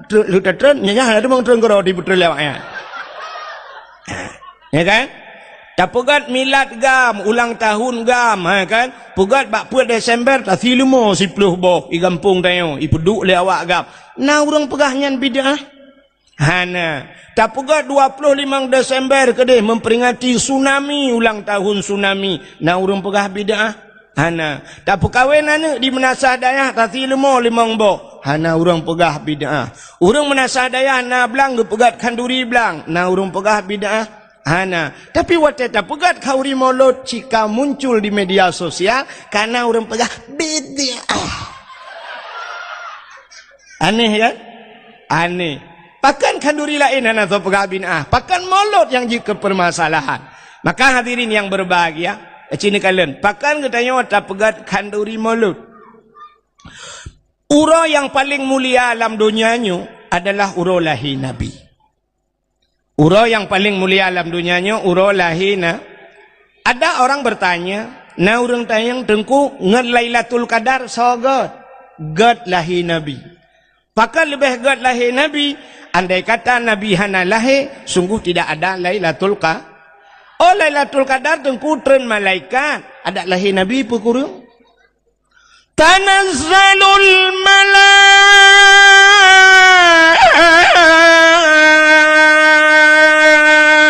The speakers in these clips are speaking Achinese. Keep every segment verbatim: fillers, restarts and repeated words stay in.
Trön, lheueh tatreun, nyan, nyan, hana teumong treun keudroe di peutrön lé awaknyan. Ya kan? Tapeugöt milad GAM, ulang tahun GAM, ha kan? Peugöt bak peuet Desember, tasi leumo siploh boh, i gampông tanyoe, ipeuduek lé awak GAM. Na ureuëng peugah nyan bid'ah? Hana. Tapeugöt dua ploh limong Desember keudeh memperingati tsunami, ulang tahun tsunami. Na ureuëng peugah bid'ah? Hana. Tapeukawen aneuëk di meunasah dayah, tasi leumo limong boh. Hana ureuëng peugah bid'ah. Ureuëng meunasah dayah na blang geupeugöt khanduri blang. Na ureuëng peugah bid'ah? Hana. Tapi watée tapeugöt khanduri mulod, cit ka muncul di media sosial, ka na ureuëng peugah bid'ah. Aneh kan? Aneh. Pakon khanduri laén hana soe peugah bid'ah? Pakon mulod nyang jeuet keu peumasalahan? Maka hadirin nyang berbahagia, ci neukalon, pakon geutanyoe tapeugöt khanduri mulod? Uroe nyang paleng mulia lam donya nyoe adalah uroe lahé Nabi. Uroe nyang paleng mulia lam donya nyoe uroe lahé na. Ada orang bertanya, na ureuëng tanyong, "Teungku, ngon Lailatul Qadar soe göt?" Göt lahé Nabi. Pakon leubeh göt lahé Nabi? Andai kata Nabi hana lahé, sungguh tidak ada Lailatul Qa-, oh, Lailatul Qadar Teungku treun malaikat, adak lahé Nabi peue kureueng? Tanazzalul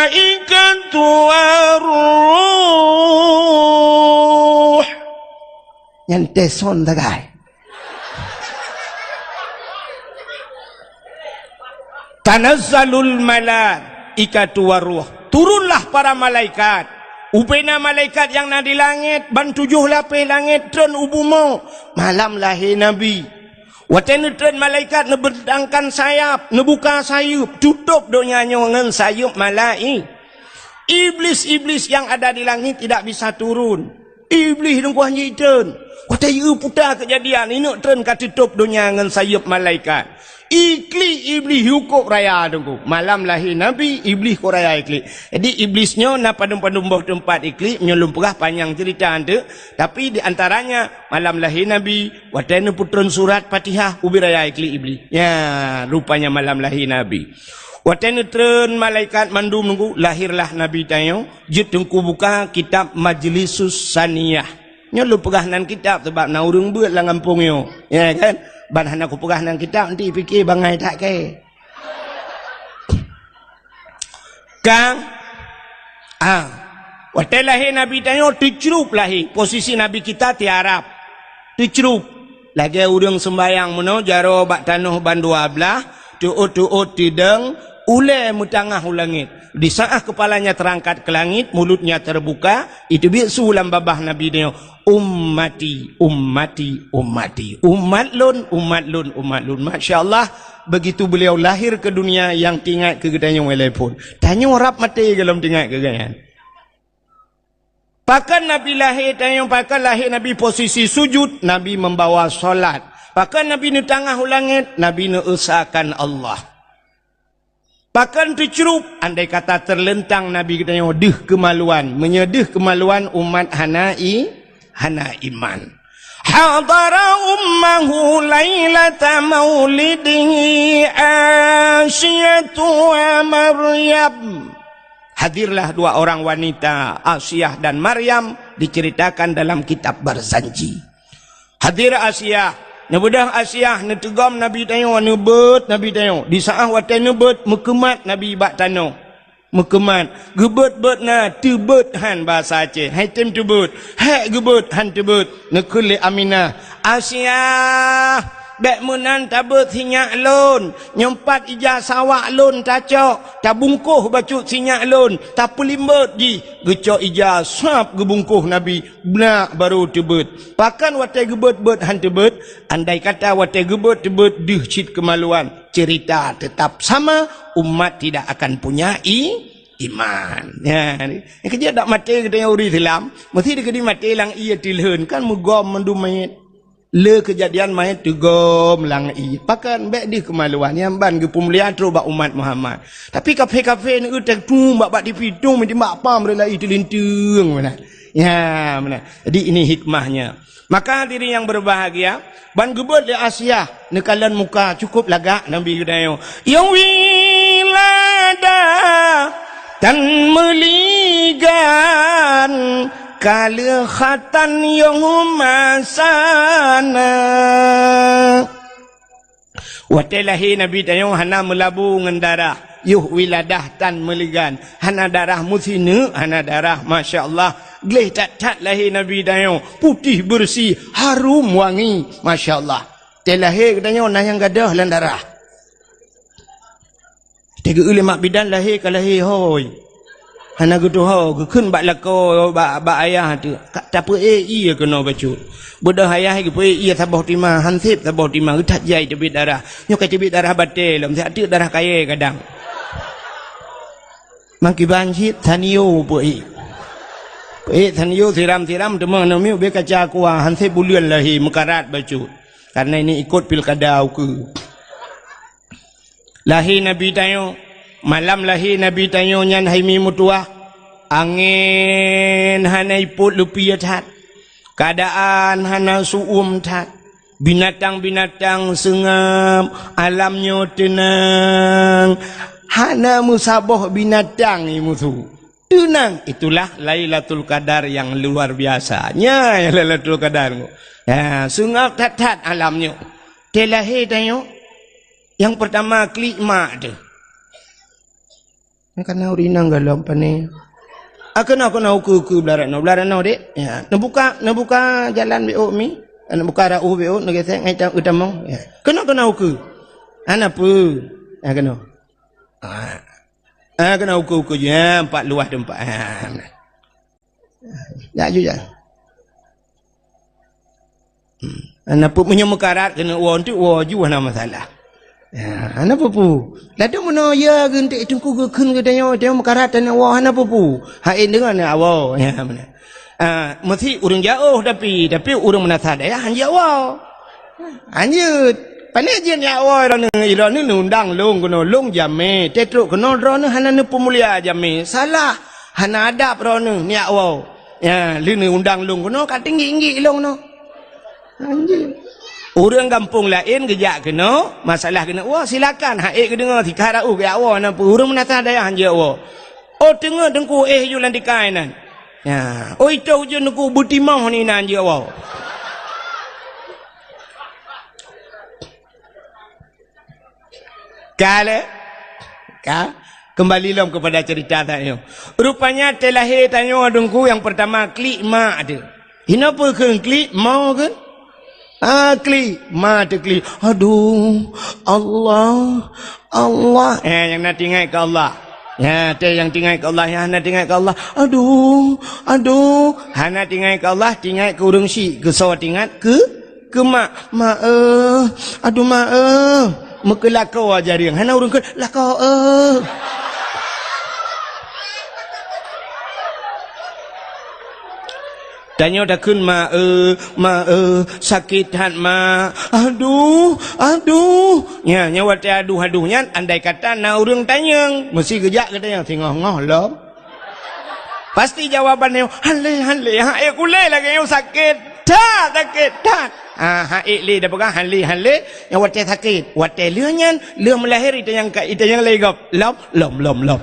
malaikatu waruh. Nyan teson tagai. Tanazzalul malaikatu waruh. Turunlah para malaikat. Ubena malaikat nyang na di langét, ban tujoh lapéh langét treun u bumoe malam lahé Nabi. Watée neutreun malaikat neubentangkan sayap, neubuka sayeuep, tutôb donya nyoe ngon sayeuep malai-, Iblis-iblis yang ada di langit tidak bisa turun. Iblih dengkuah nyitan. Watée yue puta keujadian, ineuk treun ka teutôb donya ngon sayeuep malaikat. Iklik Iblih yue kôb raya teungku. Malam lahé Nabi, Iblih kôb raya iklik. Jadi Iblis nyoe na padum-padum boh teumpat iklik, nyoe lôn peugah panyang ceurita teuk. Tapi di antaranya malam lahé Nabi, watée neupeutreun surat Fatihah, ubé raya iklik Iblih. Ya, rupanya malam lahé Nabi. Watée neutreun malaikat mandum teungku, lahirlah Nabi tanyoe. Jeuet teungku buka kitab Majlisus Saniyah. Nyoe lôn peugah nan kitab sabab na ureuëng beuet lam gampông nyoe. Ya kan? Ban hana kupeugah nan kitab, nanti pike bangai that kée. Kang, ah, watée lahé Nabi tanyoe teucrup lahé, posisi Nabi kita tiarap. Teucrup. Lagée ureuëng seumbayang meunoe jaroe bak tanoh ban dua blaih, teuôt-teuôt teudong, ulée meutangah u langét. Di saat kepalanya terangkat ke langit, mulutnya terbuka, iteubiet su lam babah Nabi nyoe, "Ummati, ummati, ummati. Umat lôn, umat lôn, umat lôn." Masya Allah, begitu beliau lahir ke dunia, nyang teuingat keu geutanyoe lé phon. Tanyoe rab maté gohlom teuingat keu geuhnyan. Pakon Nabi lahé tanyoe, pakon lahé Nabi posisi sujud, Nabi membawa salat. Pakon Nabi neutangah u langét, Nabi neuesakan Allah. Pakon teucrup, andai kata teuleuntang Nabi geutanyoe deuh keumaluan. Meunyoe deuh keumaluan, umat hana i-, hana iman. Hadara ummahu lailata maulidihi Asiyatu wa Maryam. Hadirlah dua orang wanita, Asiah dan Maryam, diceritakan dalam kitab Barzanji. Hadir Asiah, neubeudôh Asiah, neuteugom Nabi tanyoe, neubeuet Nabi tanyoe. Di saat watée neubeuet, meukeumat Nabi bak tanoh. Meukeumat, geubeuet-beuet na, teubeuet han bahasa Aceh. Hai tem teubeuet, hék geubeuet han teubeuet, neukheun lé Aminah. Asiah, bék meunan tabeuet sinyak lôn, nyoe pat ija sawak lôn tacok, tabungkôh bacut sinyak lôn, tapeulimbot jih, geucok ija sab geubungkôh Nabi, beunak barô teubeuet. Pakon watée geubeuet-beuet han teubeuet, andai kata watée geubeuet-beuet deuh cit keumaluan, cerita tetap sama, umat tidak akan punya i-, iman. Ya, keujeuet dak maté geutanyoe ureuëng Islam, meusti dikeudi maté lam ié tilheun, kan meugom mandum manyét. Le keujadian manyét teugom lam ié. Pakon bék deuh keumaluan, nyang ban geupeumulia trok bak umat Muhammad. Tapi kafé-kafé neueu teutung bak, bak tipi tung, meujimak pam rela i teulinteung meunan. Ya, meunan. Jadi, ini hikmahnya. Maka hadirin yang berbahagia, ban geubeuet lé Asiah neukalon muka cukup lagak Nabi geutanyoe. Nyang wiladah tan meuligan, ka lheueh khatan nyang masa na. Watée lahé Nabi tanyoe hana meulabu ngon darah, yoh wiladah tan meuligan, hana darah meusineuk, hana darah, masya Allah, gleh that-that lahé Nabi tanyoe, putéh beureusi, harum wangi, masya Allah. Watée lahé geutanyoe na nyang gadôh lam darah. Teugeu lé mak bidan lahé ka lahé hôi. Hana geutuho, geukheun bak lakoe, bak, bak ayah teuh. Ka tapeuék ié keunoe bacut. Beudôh ayah geupeuék ié saboh tima, hansép saboh tima, geuthat jai teubiet darah. Nyoe ka teubiet darah batée lom, siat teuk darah kayée kadang. Mangkiban cit tanio peuék. Peuék tanio siram-siram teuma namiet bée kaca kuah, hansép buleuen lahé meukarat bacut. Karena ini ikot pilkada ukeue. Lahé Nabi tanyoe, malam lahé Nabi tanyoe nyan hai mi meutuwah, angén hana ipot leupie that, keuadaan hana su'uem that, binatang-binatang seungab, alam nyoe teunang, hana meusaboh binatang i musu. Teunang, itulah Lailatul Qadar yang luar biasa. Nyan Lailatul Qadar. Ya, seungab that-that alam nyoe. Watée lahé tanyoe, nyang peurtama klik mak teuh. Nyang kana ureueng inong golom pané. Ah, keunoe, keunoe, ukeue, ukeue, blah rot noe, blah rot noe, Dek. Ya, neubuka, neubuka jalan beuh mi. Neubuka rot beuh, neugesek ngon ta-, geutamong. Ya. Keunoe, keunoe, ukeue. Hana peue. Ya, keunoe. Ah. Ah, keunoe ukeue-ukeue jih, ha, empat luah teumpat. Ha, nah. Jak ju jak. Hmm. Hana peue, meunyoe meukarat keuneuk woe, enteuk woe ju hana masalah. Ya, hana peue-peue. Ladôm meunoe ya geuntèk teungku geukheun geutanyoe, tanyoe meukarat taneuk woe, hana peue-peue. Hai deungon ya woe. Ya, meunan. Ah, meusi ureueng jiôh tapi, tapi ureueng meunasah dayah han jiôh woe. Hanjeuet. Pané jeuet jak woe droeneuh, droeneuh neuundang lôn keunoe, lôn jamé. Teutrok keunoe droeneuh hana neupeumulia jamé. Salah. Hana adab droeneuh jak woe. Ya, lheueh neuundang lôn keunoe ka tinggi-tinggi lôn keunoe. Hanjeuet. Ureueng gampông laén geujak keunoe, masalah keuneuk woe, silakan. Hai geudeungoe, sikha raôh geujak woe, na peue ureueng meunasah dayah han jiôh woe. Oh, teungoh teungku éh ju lam tikai nan. Ya, oi toh ujeuen teungku beutimoh ni nan jeuet woe. Ka lé? Ka? Kembali lom kepada cerita tanyoe. Rupanya teulahé tanyoe teungku nyang peurtama klik mak teuh. Hinoe peue kheun klik, mo kheun? Ah, klik. Ma teuklik. Aduh, Allah, Allah. Eh, nyang na teuingat keu Allah. Ya, teuh nyang teuingat keu Allah, nyang hana teuingat keu Allah. Aduh, aduh. Hana teuingat keu Allah, teuingat keu ureueng syik. Keu soe teuingat? Keu, keu mak. Mak, eh. Aduh, mak, eh. Meukeulakoe jareueng. Hana ureueng kheun, lakoe, eh. Tanyoe takheun, "Ma, eh, ma, eh, sakét that, ma. Aduh, aduh." Nya, nya watée aduh-aduh nyan, andai kata na ureueng tanyong, meusi geujak keu tanyong, singoh-ngoh lom. Pasti jawaban nyoe, "Hale, hale, ha ék ulée lagée nyoe sakét that, sakét that." Ah, ha ék lé tapeugah, "Hale, hale," nya watée sakét. Watée lheueh nyan, lheueh meulahé, itanyong ka, itanyong lé gob, "Lom, lom, lom, lom."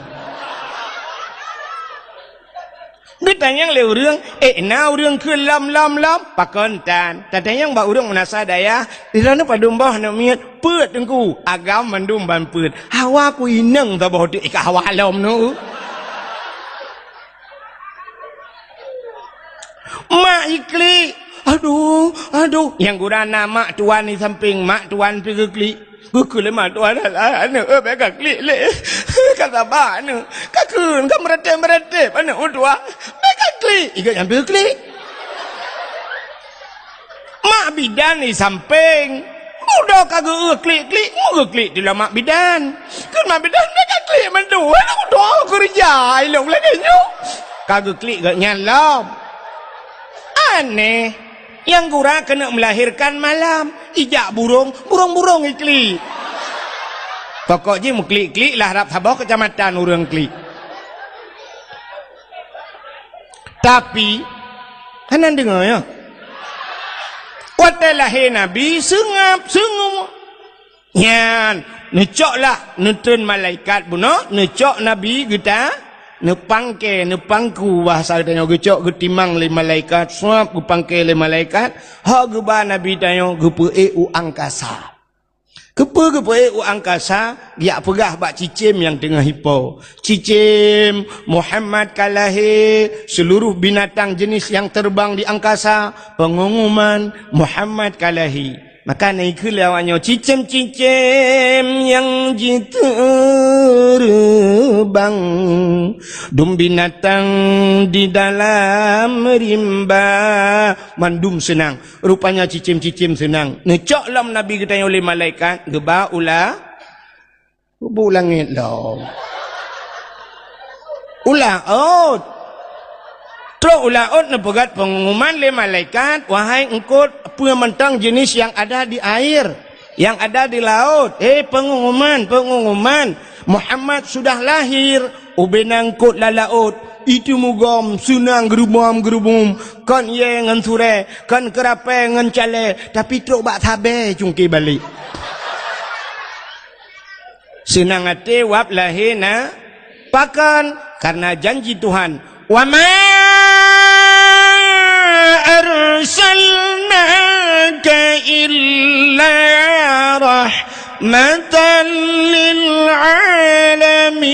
Geutanyong lé ureueng, "Eh, na ureueng kheun lom, lom, lom?" Pakon tan. Tatanyong bak ureueng meunasah dayah, "Di droeneuh padum boh aneuk miet?" "Peuet, Teungku." "Agam mandum ban peuet." "Hawa ku inong saboh teuk." "Eh, ka hawa lom nu." Mak jiklik. "Aduh, aduh." Nyang gura na mak tuan di sampéng, mak tuan pih geuklik. Geukheun lé mak tuan, "Alah, aneuk, eh, bèk kaklik lé. Ka saba aneuk. Kakheun, ka meuratéb-meuratéb aneuk meutuah. Bèk kaklik." Iga nyang geuklik. Mak bidan di sampéng. Muda ka geu-eu klik-klik, mu geuklik di mak bidan. Kheun mak bidan, "Bèk kaklik mandum. Aneuk meutuah keureuja ilong lagée nyoe." Ka geuklik geuh nyan lom. Aneh. Nyang gura keuneuk melahirkan malam, ijak burong, burong-burong iklik. Pokok jih meuklik-klik lah rab saboh keucamatan ureueng klik. Tapi, Hana deungoe, ya? Watée lahé Nabi, seungab, seungab. Nyan, neucok lah, neutreun malaikat bunoe, neucok Nabi geuta, neupangke, neupangku, bahasa geutanyoe, geucok geutimang lé malaikat, suab geupangke lé malaikat, ho geuba Nabi tanyoe geupeuék u angkasa. Keupeue geupeuék u angkasa? Geujak peugah bak cicém nyang teungoh ipo, "Cicém, Muhammad ka lahé, seuluruh binatang jeuneuh nyang teubang di angkasa, peungumuman, Muhammad ka lahé." Maka na ikheun lé awaknyoe, "Cicém-cicém nyang jiteubang, dum binatang di dalam rimba," mandum seunang. Rupanya cicém-cicém seunang. Neucok lom Nabi geutanyoe lé malaikat, geuba u la-, geuba u langét lom. U laôt. Trok u laôt neupeugét peungumuman lé malaikat, "Wahai eungkôt, peue mantong jeuneuh nyang ada di air, nyang ada di laôt. Hé peungumuman, peungumuman, Muhammad sudah lahir." Ubena eungkôt lam laôt, iteumugom, seunang geurubom-geurubum, kon ié ngon surée, kon keurapée ngon calée, tapi trok bak sabée cungké balek. Seunang até wab lahé na, pakon? Kareuna janji Tuhan, "Wa ma arsalnaka illa rahmatan lil alamin."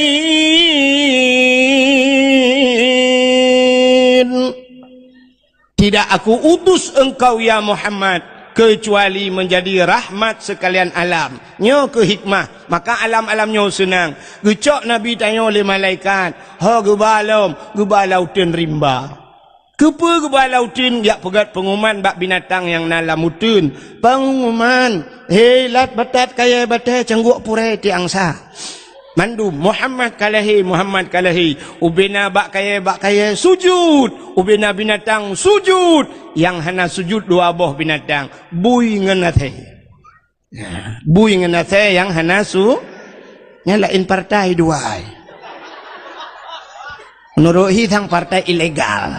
Tidak Aku utus engkau, ya Muhammad, kecuali menjadi rahmat sekalian alam. Nyoe keuh hikmah, maka alam-alam nyoe seunang. Geucok Nabi tanyoe lé malaikat, ho geuba lom, geuba lam uteuen rimba. Keupeue geuba lam uteuen? Geujak peugét peungumuman bak binatang nyang na lam uteuen. Peungumuman, "Hé lat batat kayée batée cangguek purée tiang sa." Mandum, "Muhammad ka lahé, Muhammad ka lahé." Ubena bak kayée, bak kayée sujut, ubena binatang sujut. Nyang hana sujut dua boh binatang, bui ngon asée. Nah, bui ngon asée nyang hana su-, nyan laén partai dua ai. Meunurot hi sang partai ilegal.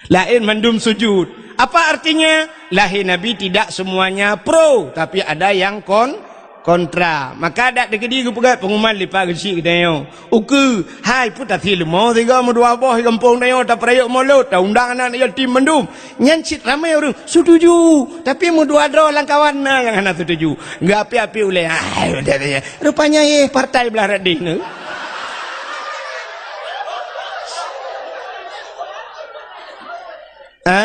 Laén mandum sujut. Apa artinya? Lahé Nabi tidak semuanya pro, tapi ada yang kon-, kontra. Maka dak teukeudi geupeugah peungumuman lipat geuchik geutanyoe. Ukeue, hai, peue tasie leumo sigoe meudua boh di gampông tanyoe tapeurayeuk mulod, taundang aneuk yatim mandum. Nyan cit ramé ureuëng setuju, tapi meudua droe lam kawan na nyang hana setuju. Geuapi-api ulée, ah, rupanya, eh, partai blah rot deh nyoe. Ha?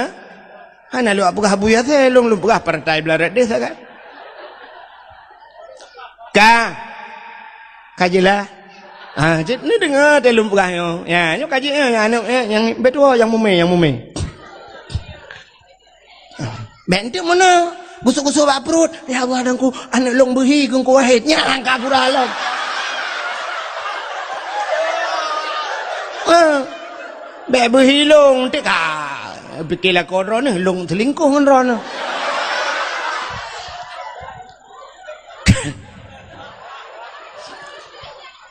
Hana lôn peugah Abu Yasir, lôn, lôn peugah partai blah rot deh sagai. Ka. Ka jeulaih. Ha, cit, ni deungoe teuh lôn peugah nyoe. Ya, nyoe ka jeuet, ya, aneuk, ya, nyang beutôi, nyang mumé, nyang mumé. Bék enteuk meunoe. Gusok-gusok bak pruet. "Ya Allah, Teungku, aneuk lôn beuhi keu Teungku Wahid." Nyan ka pura lom. Ha. Bék beuhi lôn, enteuk ka. Pike lakoe droeneuh, lôn seulingkoh ngon droeneuh.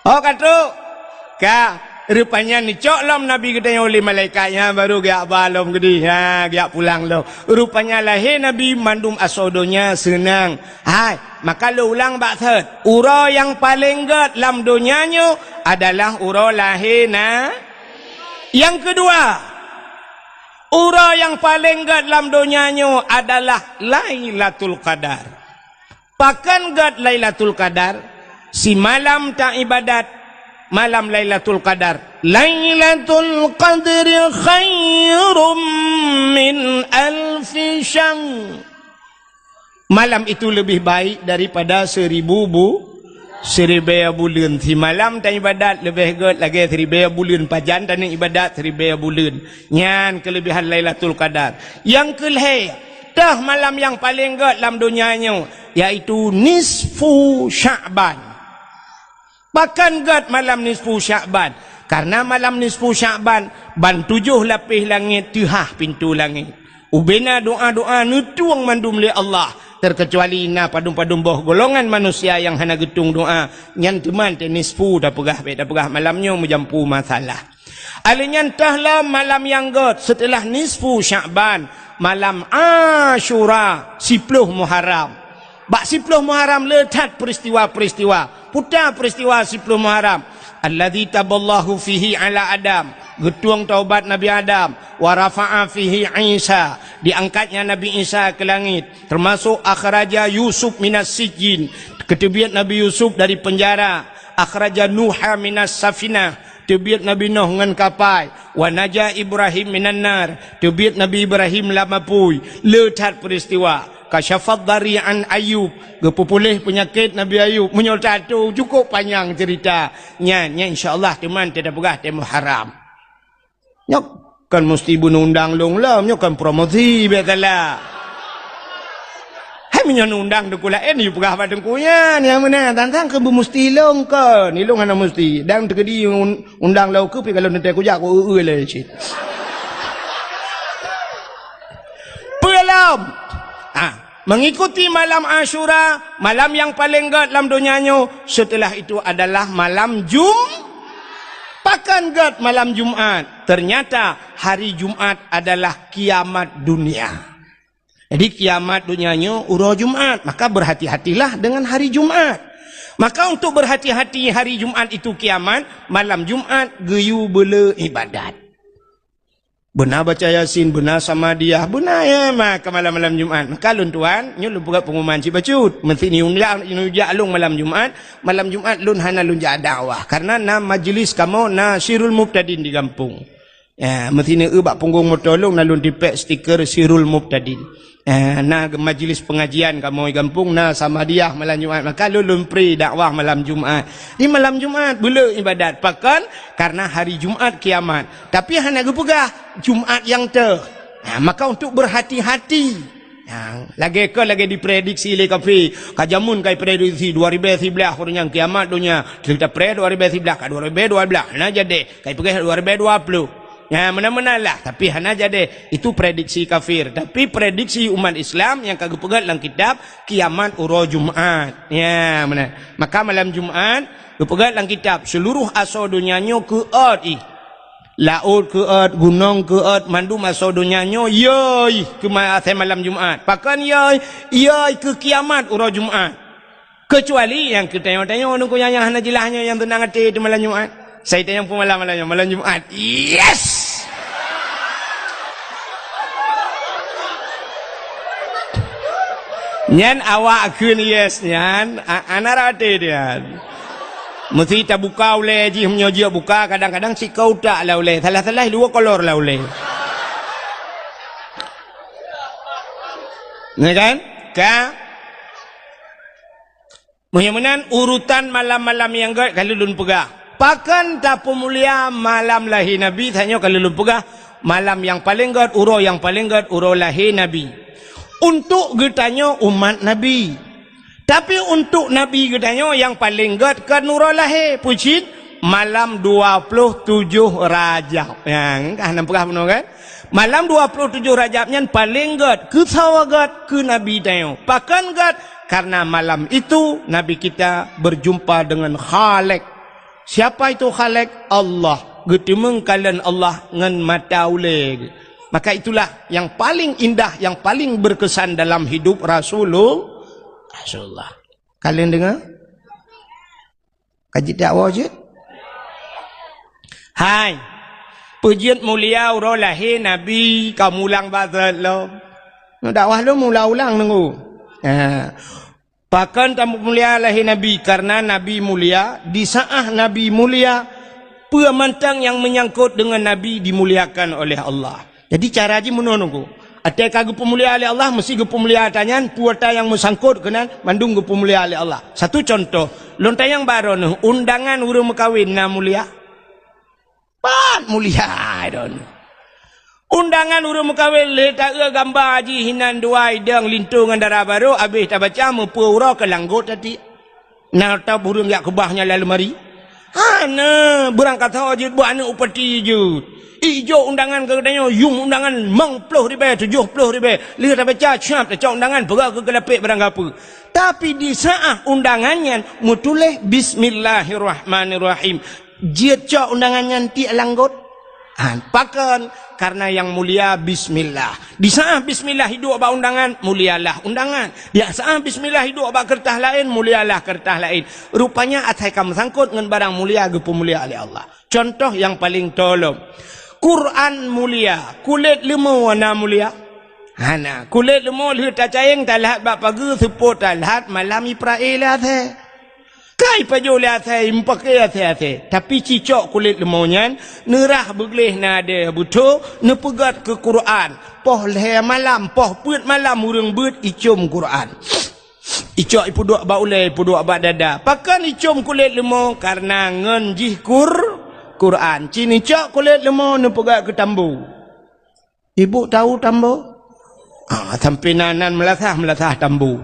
Oh, ka trok. Ka, rupanya neucok lom Nabi geutanyoe lé malaikat nyan, baru geujak ba lom geudeh. Ha, geujak pulang lom. Rupanya lahé Nabi mandum asoe donya seunang. Hai, maka lôn ulang bak thot. Uroe nyang paleng gét lam donya nyoe adalah uroe lahé na-, nyang keudua, uroe nyang paleng gét lam donya nyoe adalah Lailatul Qadar. Pakon gét Lailatul Qadar? Simalam ta ibadat malam Lailatul Qadar. "Lailatul Qadri khairum min alfi syahr." Malam itu lebih baik daripada seribu bu-, siribée buleuen. Simalam ta ibadat leubeh gét lagée siribée buleuen. Pajan taneuk ibadat siribée buleuen. Nyan keulebihan Lailatul Qadar. Nyang keulhée, toh malam nyang paleng gét lam donya nyoe, yaitu nisfu Sya'ban. Pakon gét malam nisfu Sya'ban? Karena malam nisfu Sya'ban, ban tujoh lapéh langét teuhah pintoe langét. Ubena doa-doa neutueng mandum lé Allah, terkecuali na padum-padum boh golongan manusia nyang hana geutueng doa, nyan teuma teuh nisfu tapeugah, bék tapeugah malam nyoe meujampu masalah. Alèh nyan teuh lom malam nyang gèt seuteulah nisfu Sya'ban, malam Asyura, siploh Muharram. Bak siploh Muharram le that peuristiwa-peuristiwa. Peue ta peuristiwa siploh Muharram? Alladzi taballahu fihi ala Adam, geutueng taubat Nabi Adam, wa rafa'a fihi Isa, diangkatnya Nabi Isa keu langét, teumasok akhraja Yusuf minas sijjin, geuteubiet Nabi Yusuf dari peunjara, akhraja Nuha minas safinah, teubiet Nabi Nuh ngon kapai, wa naja Ibrahim minan nar, teubiet Nabi Ibrahim lam apui. Le that peuristiwa. Kasyafad dari an Ayub, geupeupuléh peunyakét Nabi Ayub. Meunyoe tato, cukôp panyang ceurita. Nyan, nyan insya Allah teuma teupeugah teuh Muharram. Nyoe kon musti beuneundang lôn lom, nyoe kon promosi biasalah. Hai meunyoe neundang teungku laén, yue peugah bak teungku nyan, nyang meunan, tantang keu beumusti lôn kon, ilôn hana musti. Dan teukeudi un-, undang lôn keu pi kalau neutée kujak ku eu-eu lé cit. Peue lom? Ah, mengikuti malam Asyura, malam nyang paleng gèt lam donya nyoe, setelah itu adalah malam Jum-, pakon gèt malam Jumat. Ternyata hari Jumat adalah kiamat dunia. Jadi kiamat donya nyoe uroe Jumat, maka berhati-hatilah dengan hari Jumat. Maka untuk berhati-hati hari Jumat itu kiamat, malam Jumat geuyue beule ibadat. Beuna baca Yasin, beuna Samadiyah, beuna ya ma ka malam-malam Jumat. Maka lôn tuan, nyoe lôn peugah pengumuman cit bacut. Meusti ni undang, ni ujak lôn malam Jumat. Malam Jumat lôn hana lôn jak dakwah. Karena na majlis kamoe, na Sirul Mubtadin di gampông. Ya, meusti ni eu bak punggong moto lôn na lôn tipék stiker Sirul Mubtadin. Eh, na majlis pengajian kamoe gampông, na Samadiyah malam Jumat. Maka lôn lôn pri dakwah malam Jumat. Di malam Jumat beule ibadat. Pakon? Karena hari Jumat kiamat. Tapi hana geupeugah Jumat nyang teuh. Ha, maka untuk berhati-hati. Ha, lagèe kon lagèe diprediksi lé kafé. Ka jameun ka diprediksi dua ribèe siblaih ureueng nyang kiamat donya. Cerita pre dua ribèe siblaih ka dua ribèe dua blah. Hana jadi. Ka dipeugah dua ribèe dua ploh. Ya, meunan-meunan lah, tapi hana jadi. Itu prediksi kafir. Tapi prediksi umat Islam nyang ka geupeugah lam kitab, kiamat uroe Jumat. Ya, meunan. Maka malam Jumat, geupeugah lam kitab, seluruh asoe donya nyoe keuôt ih. Laôt keuôt, gunong keuôt, mandum asoe donya nyoe yôi keu ma-, asai malam Jumat. Pakon yôi? Yôi keu kiamat uroe Jumat. Keucuali nyang keu tanyoe-tanyoe nungku nyang, nyang hana jeulaih nyoe nyang teunang até di malam Jumat. Sai tanyoe peumalam malam nyoe, malam Jumat. Yes! Nyan awak kheun yes nyan, a-, ana rate nyan. Meusti tabuka ulèe jih, meunyoe jeuet buka, kadang-kadang sikau utak lam ulèe, salah-salah dua kolor lam ulèe. Ya kan? Ka? Meunyoe meunan, urutan malam-malam nyang gèt ka lheueh lôn peugah. Pakon tapeumulia malam lahé Nabi, tanyoe ka lheueh lôn peugah, malam nyang paleng gèt, uroe nyang paleng gèt, uroe lahé Nabi. Untuk geutanyoe umat Nabi. Tapi untuk Nabi geutanyoe nyang paleng gèt kon uroe lahé, peue cit? Malam dua ploh tujoh Rajab. Nyang ka hana peugah bunoe kan? Malam dua ploh tujoh Rajab nyan paleng gèt, keusoe gèt keu Nabi tanyoe. Pakon gèt? Karena malam itu Nabi kita berjumpa dengan Khalik. Siapa itu Khalik? Allah. Geuteumeung kalon Allah ngon mata ulèe. Maka itulah yang paling indah, yang paling berkesan dalam hidup Rasulul-, Rasulullah. Kalian dengar? Ka jeuet dakwah jeuet? Hai. Peue jeuet mulia uroe lahé Nabi ka mulang bak lôn. Nyoe dakwah lôn mulang-ulang nunggu. Ha. Pakon tamulia lahé Nabi? Karena Nabi mulia, di saat Nabi mulia, peue mantong nyang menyangkut dengan Nabi dimuliakan oleh Allah. Jadi cara jih meunoe nunggu. Até ka geupeumulia lé Allah, meusti geupeumulia ata nyan, peue ata nyang meusangkot keunan, mandum geupeumulia lé Allah. Satu contoh, lôn tanyong bak droeneuh, undangan ureueng meukawen na mulia? Pat mulia droeneuh. Undangan ureueng meukawen lé taeu gamba jih inan dua idong linto ngon dara barô, abéh tabaca meupeu uroe keu langgot tati. Na ata ureueng jak keubah nyan lam leumari? Hana, beurangkat ho jeuet buet aneuk upati jeuet. Ijok undangan keu geutanyoe, yum undangan limong ploh ribèe, tujoh ploh ribèe. Lheueh tabaca, siap tacok undangan, peugah keu geulapék barang gapeue. Tapi di saat undangan nyan meutuléh Bismillahirrahmanirrahim. Jeuet cok undangan nyan tiek langgot. Ha, pakon? Karena nyang mulia bismillah. Di saat bismillah iduek bak undangan, mulialah undangan. Di saat bismillah iduek bak keureutas laén, mulialah keureutas laén. Rupanya asai ka meusangkot ngon barang mulia geupeumulia lé Allah. Contoh nyang paleng tolom. Quran mulia, kulét leumo na mulia? Hana. Kulét leumo lheueh tacayeng talhat bak pageue, seupôt talhat malam iprae lé asèe. Ka ipajoh lé asèe, imeupakè asèe-asèe. Tapi cicok kulét leumo nyan neurah beugleh na adèe beutôi, neupeugöt keu Quran. Poh lhèe malam, poh peuet malam ureueng beuet icôm Quran. Icok ipeuduek bak ulèe, ipeuduek bak dada. Pakon icôm kulét leumo? Karena ngon jih Qur-, Quran. Ci neucok kulét leumo neupeugöt keu tambo. Ibu tahu tambo? Ah, sampoe na nan meulasah, meulasah tambo.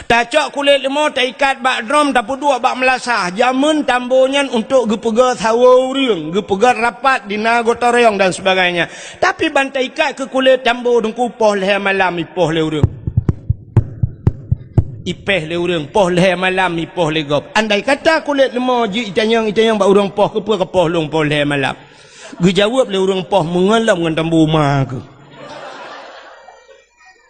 Tacok kulét leumo, taikat bak drom, tapeuduek bak meulasah. Jameun tambo nyan untuk geupeugöt sawoe ureueng, geupeugöt rapat di na gotong royong dan sebagainya. Tapi ban taikat keu kulét tambo, Teungku, poh lhèe malam ipoh lé ureueng. Ipèh lé ureueng, poh lhèe malam ipoh lé gob. Andai kata kulét leumo jeuet itanyong, itanyong bak ureueng poh, keupeue kapoh lôn poh lhèe malam? Geujaweueb lé ureueng poh, meungon lom ngon tambo ma keuh.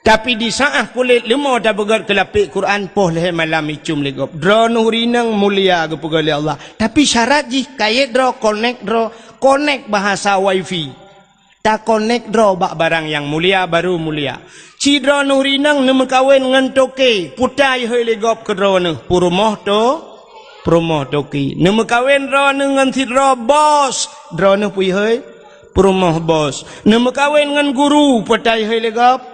Tapi di saat kulét leumo tapeugöt keu lapék Quran, poh lhèe malam icôm lé gob. Droeneuh ureueng inong mulia geupeugöt lé Allah. Tapi syarat jih, kayèe droe, konek droe, konek bahasa wifi. Takonek droe bak barang nyang mulia, baru mulia. Ci droeneuh ureueng inong neumeukawen ngon toke, peue ta ihôi lé gob keu droeneuh? Peurumoh to-, peurumoh toke. Neumeukawen droeneuh ngon sidroe bos, droeneuh peue ihôi? Peurumoh bos. Neumeukawen ngon guru, peue ta ihôi lé gob?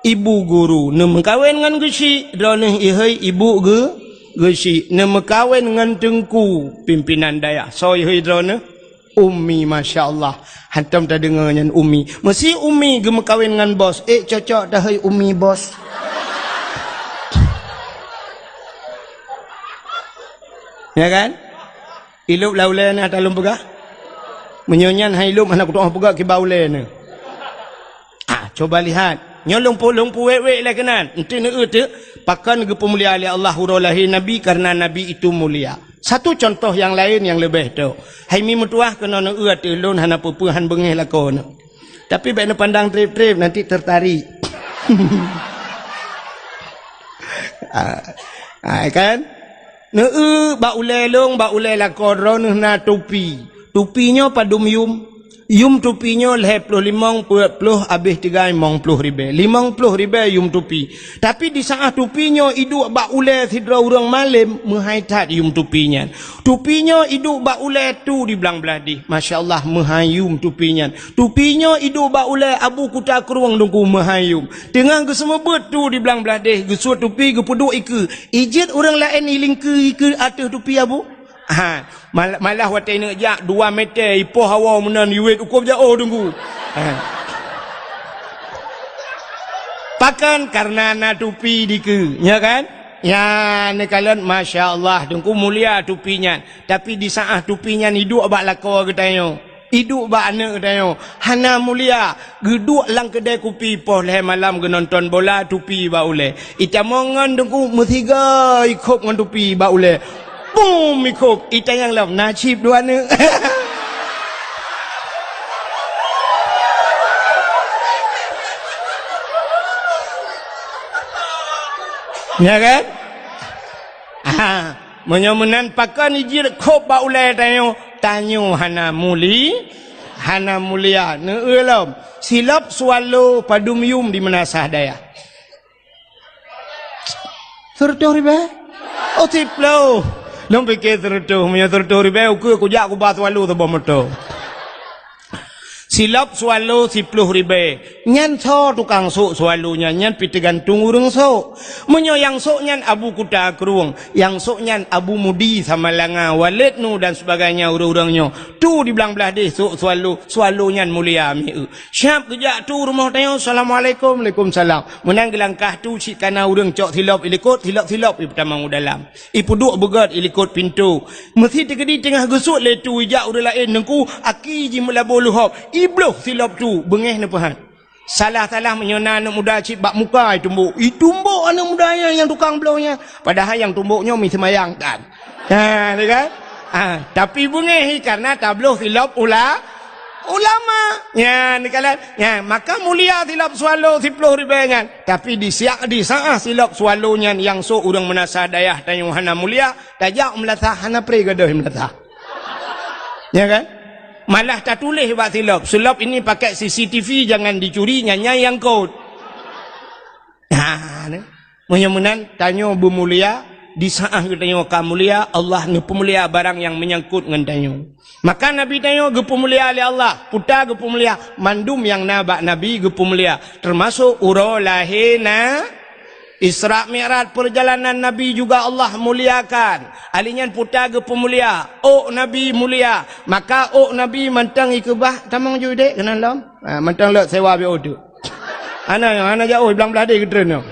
Ibu guru. Neumeukawen ngon geuchik, droeneuh ihôi ibu geu-, geuchik. Neumeukawen ngon teungku, pimpinan dayah, soe ihôi droeneuh? Umi, masya Allah. Hantom tadeungoe nyan umi. Meusi umi geumeukawen ngon bos. Ék cocok tahôi umi bos. Ya kan? Ilop lam ulèe neuh ata lôn peugah? Meunyoe nyan han ilop, hana kutu'oh peugah kiban ulèe neuh. Ah, coba lihat. Nyoe lôn pu-, lôn puwèk-wèk lé keunan. Enteuk neueu teuk, pakon geupeumulia lé Allah uroe lahé Nabi, karena Nabi itu mulia. Satu contoh nyang laén nyang leubeh tôk. Hai mi meutuwah keunoe neueu ateueh lôn hana peue-peue han beungéh lakoe neuh. Tapi bèk neupandang trép-trép, nanti tertarik. Ah, ah, kan? Neueu bak ulèe lôn, bak ulèe lakoe droeneuh na tupi. Tupi nyoe padum yum? Yum tupi nyoe lhèe ploh limong, peuet ploh, abéh tigam limong ploh ribèe. Limong ploh ribèe yum tupi. Tapi di saat tupi nyoe iduek bak ulèe sidroe ureueng malém, meuhai that yum tupi nyan. Tupi nyoe iduek bak ulèe tu di blang blaih deh. Masya Allah, meuhai yum tupi nyan. Tupi nyoe iduek bak ulèe Abu Kuta Krueng Teungku, meuhai yum. Teungoh geuseumeubeuet tu di blang blaih deh, geusuet tupi geupeuduek ikeue. Ijeuet ureueng laén ilingkeue ikeue ateueh tupi Abu? Ha, mal-, malah watèe neuk jak dua meter ipoh hawa meunan iwet ukob jak, oh, Teungku. Ha. Pakon? Karena na tupi dikeue, nya kan? Ya, neukalon, masya Allah, Teungku, mulia tupi nyan. Tapi di saat tupi nyan iduek bak lakoe geutanyoe. Iduek bak aneuk tanyoe, hana mulia, geuduek lam keudè kupi poh lhèe malam geunonton bola, tupi bak ulèe. Itamong ngon Teungku meusiga ikhop ngon tupi bak ulèe. Bum ikhop, itanyong lom, na cit dua aneuk. Ya kan? Ah. Meunyoe meunan pakon ijeuet khop bak ulèe tanyoe, tanyoe hana muli, hana mulia. Neueu lom, silop swallow padum yum di meunasah dayah? Seureutôh ribèe? Oh, siploh. Lôn piké seureutôh, meunyoe seureutôh ribèe, ukeue kujak kuba swallow saboh moto. Silop swallow siploh ribèe. Nyan soe tukang sôk swallow nyan? Nyan pih teugantung ureueng sôk. Meunyoe nyang sôk nyan Abu Kuta Krueng, nyang sôk nyan Abu Mudi Samalanga, Waled Nu dan sebagainya ureueng-ureueng nyoe. Tu di blang blaih deh sôk swallow, swallow nyan mulia mieu. Siap geujak tu rumoh tanyoe, "Assalamualaikum." "Waalaikumsalam." Meunan geulangkah tu cit kana ureueng cok silop ilikot, silop-silop ipeutamong u dalam. Ipeuduek beugöt ilikot pintoe. Meusi teukeudi teungoh geusuet lé tu ijak ureueng laén, Teungku, aki jimeulabô leuhob. Ibloh silop tu, beungéh neupeuhat. Salah-salah meunyoe na aneuk muda cit bak muka itumbok. Itumbok aneuk muda nyan nyang tukang bloh nyan. Padahai nyang tumbok nyoe mi seumayang tan. Ha, lé kan? Ha, tapi beungéh karena tabloh silop ula-, Ulama. Nyan, dikalon. Nyan, maka mulia silop swallow siploh ribèe nyan. Tapi di siak, di saat silop swallow nyan nyang sôk ureueng meunasah dayah tanyoe hana mulia, tajak u meulasah hana pré gadôh meulasah. Ya kan? Malah tatuléh bak silop, "Silop ini pakai C C T V, jangan dicuri," nyan nyang kot. Ha, ni. Meunyoe meunan, tanyoe beumulia, di saat geutanyoe ka mulia, Allah neupeumulia barang nyang meunyangkot ngon tanyoe. Maka Nabi tanyoe geupeumulia lé Allah, peue ta geupeumulia, mandum nyang na bak Nabi geupeumulia, teumasok uroe lahé na Isra Mi'raj, peurjalanan Nabi juga Allah muliakan. Ali nyan peue ta geupeumulia, ôk Nabi mulia, maka ôk Nabi mantong ikeubah, tamong ju dek keunan lom. Ha, mantong lok sewa B O tu. Hana, hana jauh, blang blah deh geutreun nyoe.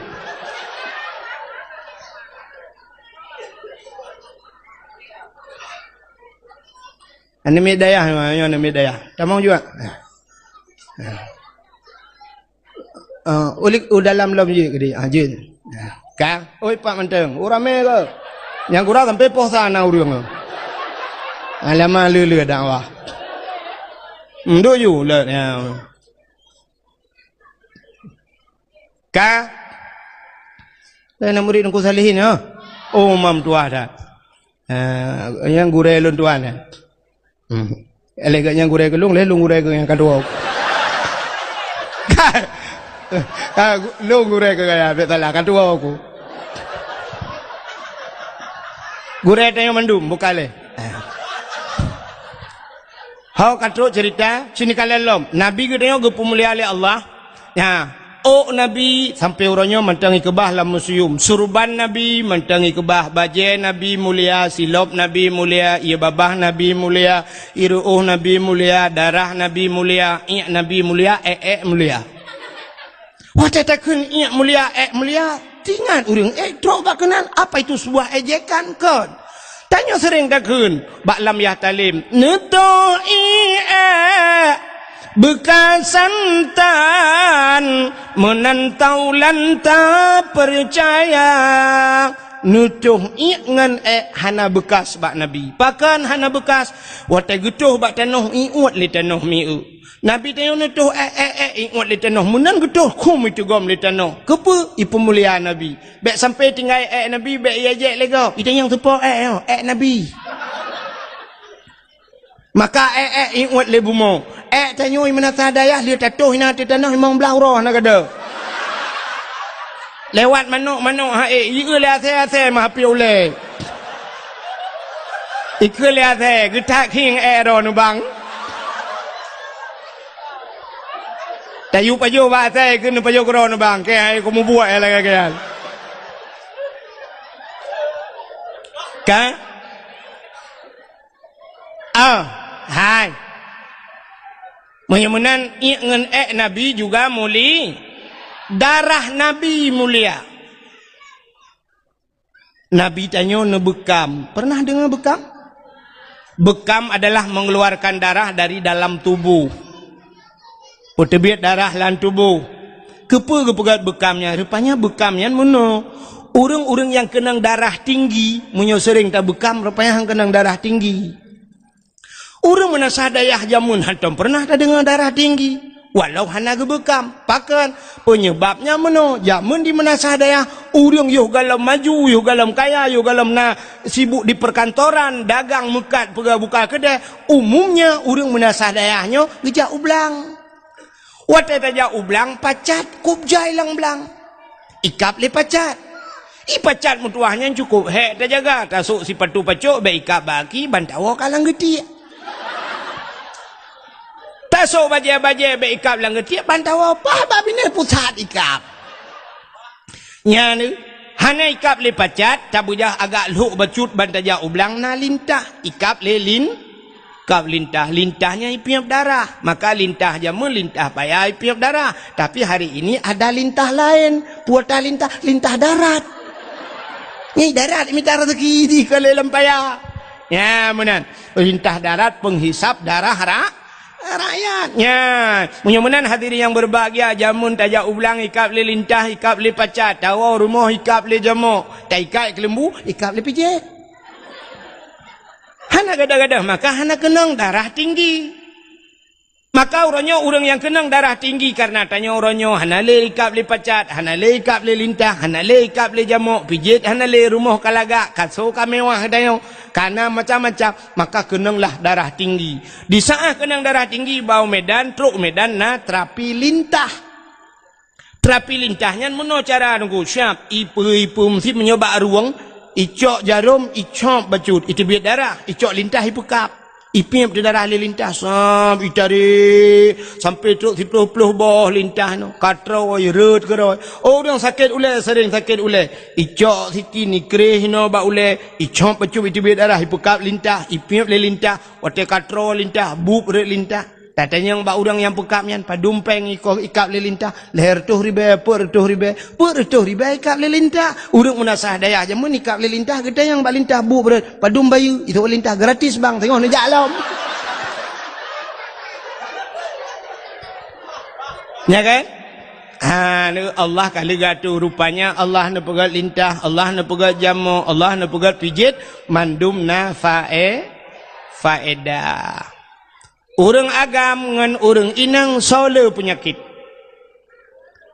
Aneuk miet dayah, nyoe aneuk miet dayah. Tamong juga. Ah, ulik u dalam lom jeuet keudeh. Ah, jeuet. Ka, oi, pak mantong. Oh, ramé ke? Nyang gura sampai poh sa na ureueng. Alamak, le-le dakwah. Nduk ju, le, ya. Ka? Lain murid Teungku Salihin, ya? Oh, mam tuah dah. Ah, nyang gurèe lôn tuan, ya? Hmm. Lé geuh nyang gurèe keu lôn, lé lôn gurèe keu nyang ka tuwoe. Ka, ka, lôn gurèe keu gaya, bèk salah, ka tuwoe ku. Gurèe tanyoe mandum, bukan lé. Ho ka trok cerita, sini ka lom. Nabi geutanyoe geupeumulia lé Allah. Nyan, ôk Nabi sampoe uroe nyoe mantong ikeubah lam museum. Surban Nabi mantong ikeubah, bajèe Nabi mulia, silop Nabi mulia, ié babah Nabi mulia, ié ru'ôh Nabi mulia, darah Nabi mulia, iék Nabi mulia, èk-èk mulia. Watèe takheun iék mulia, èk mulia, teuingat ureueng èk trok bak keunan, apa itu sebuah ejekan kon? Tanyoe seuréng takheun bak lam yah talem, "Neutoh iék beukasan tan, meunan taulan tapeucaya." Neutoh iék ngon èk hana beukas bak Nabi. Pakon hana beukas? Watèe geutoh bak tanoh, iuet lé tanoh mieu. Nabi tanyoe neutoh èk, èk, èk, iuet lé tanoh. Meunan geutoh, khum iteugom lé tanoh. Keupeue? Ipeumulia Nabi. Bèk sampoe tinggai èk Nabi, bèk iéjek lé gob. Itanyong teupeue èk nyoe, èk Nabi. Maka èk, èk, iuet lé bumoe. Èk tanyoe meunasah dayah, lheueh tatoh inan ateueh tanoh limong blah uroe hana gadôh. Lewat manok-manok ha ék, ieu lé asèe-asèe meuhapé ulèe. Ikheun lé asèe, geutak khieng èk droe neubang. Tayue pajoh bak asèe, keu neupajoh keudroe neubang. Keu hai keu mubuet lagèe nyan. Ka? Ah, hai. Meunyoe meunan, iék ngon èk Nabi juga muli-, darah Nabi mulia. Nabi tanyoe neubeukam. Pernah deungoe beukam? Beukam adalah mengeluarkan darah dari dalam tubuh. Peuteubiet darah lam tuboh. Keupeue geupeugèt beukam nyan? Rupanya beukam nyan meunoe. Ureueng-ureueng nyang keunong darah tinggi, meunyoe seuréng tabeukam, rupanya han keunong darah tinggi. Ureueng meunasah dayah jameun hantom peureunah tadeungoe darah tinggi, walau hana geubeukam. Pakon? Peunyeubab nyan meunoe, jameun di meunasah dayah, ureueng yoh gohlom maju, yoh gohlom kaya, yoh gohlom na sibuk di perkantoran, dagang meukat, peugah buka keudè, umumnya ureueng meunasah dayah nyoe geujak u blang. Watèe tajak u blang, pacat kôb jai lam blang. Ikab lé pacat. Ié pacat meutuwah nyan cukôp hék tajaga, tasôk sipatu pacok bèk ikab bak aki, ban tawoe ka lam geutiek. Tasôk bajèe-bajèe bèk ikab lam geutiek, ban tawoe paih bak binéh pusat ikab. Nyan, hana ikab lé pacat, tabeujah agak lhok bacut ban tajak u blang na lintah, ikab lé lin-, ikab lintah. Lintah nyan ipiep darah. Maka lintah jameun lintah paya ipiep darah. Tapi hari ini ada lintah laén. Peue ta lintah? Lintah darat. Nyan darat mita rezeki di kali lam paya. Nyan meunan. Lintah darat penghisap darah ra-, rakyat. Nyan. Meunyoe meunan hadirin yang berbahagia, jameun tajak u blang ikab lé lintah, ikab lé pacat, tawoe rumoh ikab lé jamok, taikat keuleumbu, ikab lé pijéh. Hana gadoh-gadoh, maka hana keunong darah tinggi. Maka uroe nyoe ureuëng nyang keunong darah tinggi, karena tanyoe uroe nyoe hana lé ikab lé pacat, hana lé ikab lé lintah, hana lé ikab lé jamok, pijet hana lé, rumoh ka lagak, kaso ka mewah tanyoe, ka na macam-macam, maka keunonglah darah tinggi. Di saat keunong darah tinggi, bak u Medan, trok u Medan na terapi lintah. Terapi lintah nyan meunoe cara nunggu siap, ipe-ipe meusit meunyoe bak rueng, icok jarom, icop bacut, iteubiet darah, icok lintah ipeukab. Ipiep di darah lé lintah, sab itarék sampai trok siplôh-plôh boh lintah nyoe, ka trôi, rhot keudroe. Oh, ureuëng sakét ulée, sering sakét ulée. Icok siti nikréh inoe bak ulée, icop bacut, iteubiet darah, ipeukab lintah, ipiep lé lintah, watée ka trôi lintah, bueb rhot lintah. Tatanyong bak ureuëng nyang peukab nyan, padum péng ikoh ikab lé lintah, lhée reutôh ribée, peuet reutôh ribée, peuet reutôh ribée ikab lé lintah. Ureuëng meunasah dayah jameun ikab lé lintah, geutanyong bak lintah bueb rhot, padum bayeue, itu lintah gratis bang, teungoh neujak lom. Ya kan? Ha, ni Allah ka leuga tu, rupanya Allah neupeugét lintah, Allah neupeugét jamok, Allah neupeugét pijet, mandum na fae-, faedah. Ureuëng agam ngon ureuëng inong soe le peunyakét?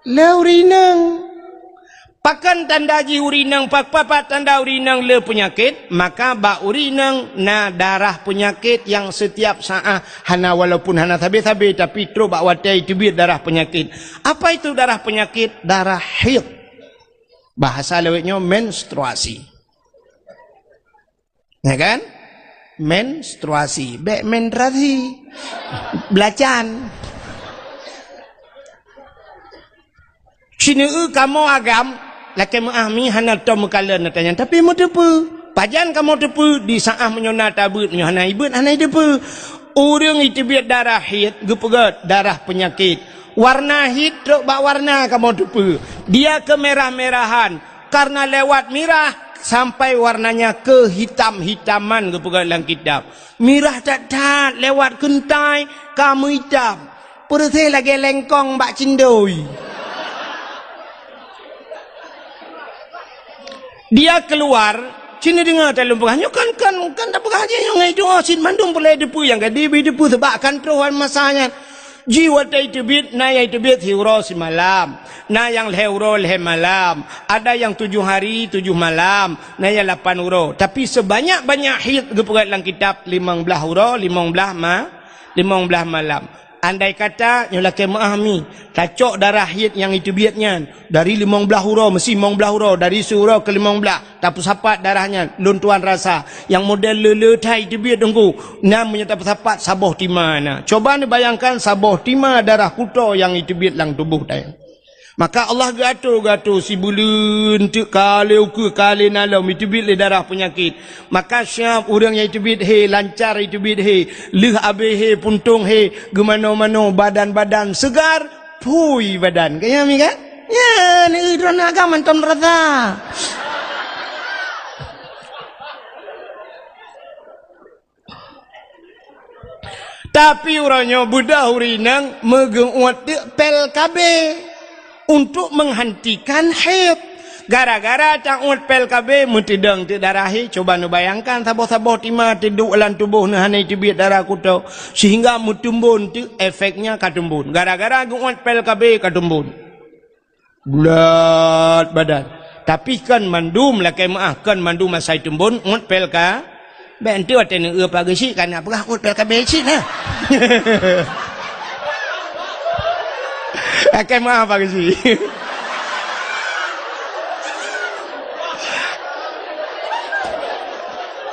Le ureuëng inong. Pakon tanda jih ureuëng inong, pa-, pa-, pat tanda ureuëng inong le peunyakét? Maka bak ureuëng inong na darah peunyakét nyang setiap saat hana, walaupun hana sabe-sabe, tapi trok bak watée iteubiet darah peunyakét. Apa itu darah peunyakét? Darah haid. Bahasa lawét nyoe menstruasi. Ya kan? Menstruasi. Bék menstruasi. Belacan. Sineuk kamoe agam, lakée meuah mi hana tom meukalon ata nyan, tapi meuteupeue. Pajan kamoe teupeue, di saat meunyoe na tabeuet, meunyoe hana ibeuet, hana iteupeue. Ureuëng iteubiet darah haid, geupeugét darah peunyakét. Warna haid trok bak warna kamoe teupeue. Dia kemerah-merahan, karena lewat mirah sampai warnanya kehitam-hitaman, geupeugah lam kitab. Mirah that-that lewat keuntai ka meuitam, peureuséh lagée lengkong bak cindoi. Dia keluar, cit neudeungoe talôn peugah, nyoe kan, kan, kan tapeugah jih nyoe ngai doa cit mandum peureulée teupeue nyang ka dibi teupeue, sabab kan troh masa nyan. Jih watée iteubiet, na nyang iteubiet siuroe simalam, na nyang lhée uroe lhée malam, ada nyang tujoh hari tujoh malam, na nyang lapan uroe. Tapi sebanyak-banyak haid geupeugét lam kitab limong blaih uroe, limong blaih ma-, limong blaih malam. Andai kata nyoe lakée meuah mi, tacok darah haid nyang iteubiet nyan, dari limong blaih uroe, meusi limong blaih uroe, dari siuroe keu limong blaih, tapeusapat darah nyan, lôn tuan rasa. Nyang model le-le that iteubiet teungku, nyan meunyoe tapeusapat saboh tima na. Coba neubayangkan saboh tima darah kuto nyang iteubiet lam tuboh tanyoe. Maka Allah geuatur-geuatur sibuleuen teuk ka lé ukeue ka lé na lom iteubiet lé darah peunyakét. Maka siab ureuëng nyang iteubiet hé, lancar iteubiet hé, lheueh abéh hé, puntông hé, geumanoe-manoe, badan-badan seugar, phui badan. Ka nyan mi kan? Nyan, eh, droeneuh agam mantong rasa. Tapi uroe nyoe beudôh ureuëng inong meugeuuet teuk pil K B untuk menghentikan haid. Gara-gara tauet pil K B meuteudong teuk darah haid, coba neubayangkan saboh-saboh tima teuduek lam tuboh neuh hana iteubiet darah kuto, sehingga meutumbon teuk efeknya ka tumbon. Gara-gara geuuet pil K B ka tumbon. Bulat badan. Tapi kon mandum lakée meuah, kon mandum asai tumbon uet pil K B. Bék enteuk watée neueu Pak Geuchik ka na peugah uet pil K B cit na. Lakée meuah Pak Geuchik.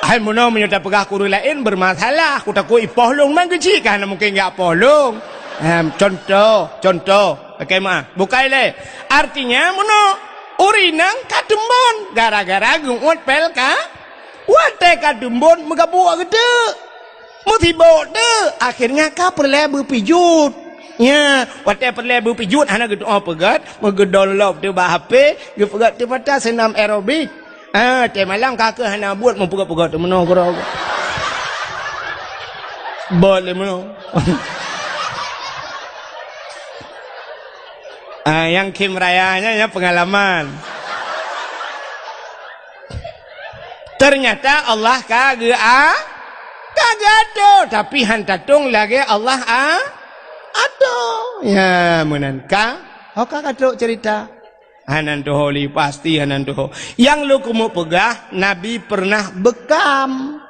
Hai meunoe meunyoe tapeugah keu ureuëng laén bermasalah, kutakot ipoh lôn, man Geuchik ka hana mungken jak poh lôn. Em, contoh, contoh. Lakée meuah. Bukai lé. Artinya meunoe, ureuëng inong ka tumbon gara-gara geuuet pil K B. Watée ka tumbon meugabuk geuteuk. Meusibok teuk, akhirnya ka peureulée beupijuet. Nya, watée peureulée beupijuet hana geutuoh peugét, meugeudownload teuk bak H P, geupeugét teuk mata seunam aerobik. Ah, watée malam ka keuh hana buet meupeugét-peugét teuk meunoe keudroe. Bot lé meunoe. Ah, nyang khém raya nyan, nyan peungalaman. Ternyata Allah ka geu-, a-, ka geuatur, tapi han tatong lagée Allah a-, Toh, ya, meunan ka. Ho ka, ka trok cerita. Hana tuho lé, pasti hana tuho. Nyang lôn keumeung peugah, Nabi pernah beukam.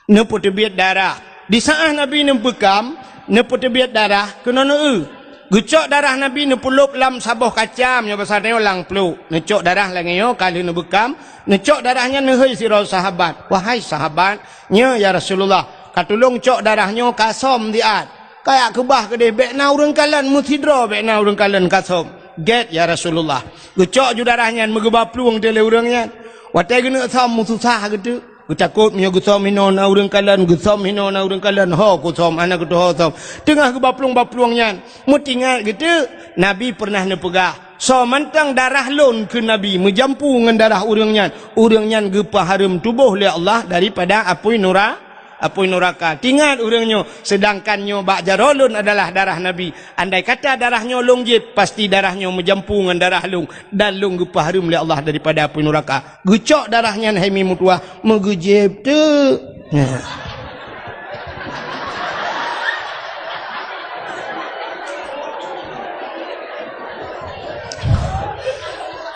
Neupeuteubiet darah. Di saat Nabi neubeukam, neupeuteubiet darah, keunoe neueu. Geucok darah Nabi neupeulop lam saboh kaca, meunyoe basa tanyoe lam pluek. Neucok darah lagée nyoe ka lheueh neubeukam, neucok darah nyan neuhôi sidroe sahabat. "Wahai sahabat, nyoe ya Rasulullah, ka tulông cok darah nyoe ka som siat. Kajak keubah keudeh, bék na ureuëng kalon, meusidroe bék na ureuëng kalon ka som." "Gét ya Rasulullah." Geucok ju darah nyan, meugeuba plueng teuh lé ureuëng nyan. Watée geuneuk som meususah geuteuk. Geutakot meunyoe geusom hinoe na ureuëng kalon, geusom hinoe na ureuëng kalon, ho kusom, hana geutuho som. Teungoh geuba plueng-ba plueng nyan, meutingat geuteuk, Nabi pernah neupeugah, "Soe mantong darah lôn," kheun Nabi, "meujampu ngon darah ureuëng nyan, ureuëng nyan geupeuhareuem tuboh lé Allah daripada apui nura-, apui nuraka." Tingat ureuëng nyoe, seudangkan nyoe bak jaroe lôn adalah darah Nabi. Andai kata darah nyoe lôn jieb, pasti darah nyoe meujampu ngon darah lôn, dan lôn geupeuhareuem lé Allah daripada apui nuraka. Geucok darah nyan hai mi meutuwah, meugeujieb teuk.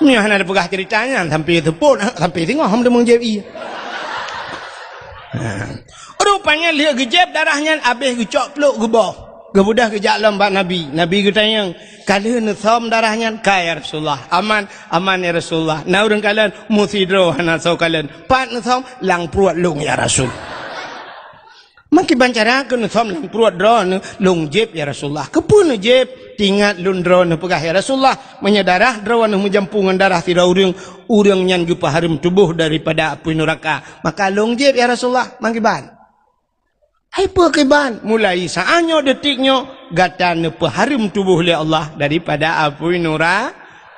Nyoe hana tapeugah cerita nyan, sampai seupôt, sampai singoh hom deungoe jieb ie. Rupanya lheueh geujieb darah nyan, abéh geucok pluek geuboh. Geubeudôh geujak lom bak Nabi. Nabi geutanyong, "Ka lheueh neusom darah nyan?" "Ka, ya Rasulullah." "Aman?" "Aman, ya Rasulullah." "Na ureuëng kalon?" "Meusidroe hana soe kalon." "Pat neusom?" "Lam pruet lôn, ya Rasul." "Meukiban cara keu neusom lam pruet droeneuh?" "Lôn jieb, ya Rasulullah." "Keupeue neujieb?" "Tingat lôn droeneuh peugah, ya Rasulullah, meunyoe darah droeneuh meujampu ngon darah sidroe ureuëng, ureuëng nyan geupeuhareuem tuboh daripada apui nuraka. Maka lôn jieb, ya Rasulullah." "Meukiban?" "Hai peue kiban?" "Mulai saát nyoe, detik nyoe, gata neupeuhareuem tuboh lé Allah daripada apui nura-,"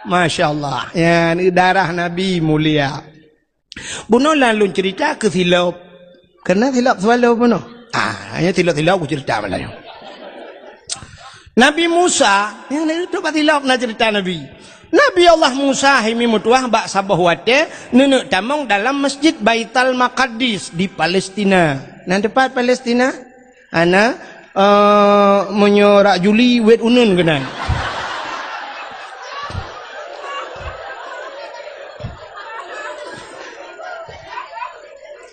Masya Allah. Nyan darah Nabi mulia. Bunoe lôn cerita keu silop. Keureuna silop swallow bunoe. Ah, nyan silop-silop kucerita malam nyoe. Nabi Musa, nyang na itu bak silop na cerita Nabi. Nabi Allah Musa hai mi meutuwah bak saboh watée neuneuk tamong dalam Masjid Baital Maqaddis di Palestina. Na teupat Palestina? Hana, eh, meunyoe rak Juli, wet uneun keunan.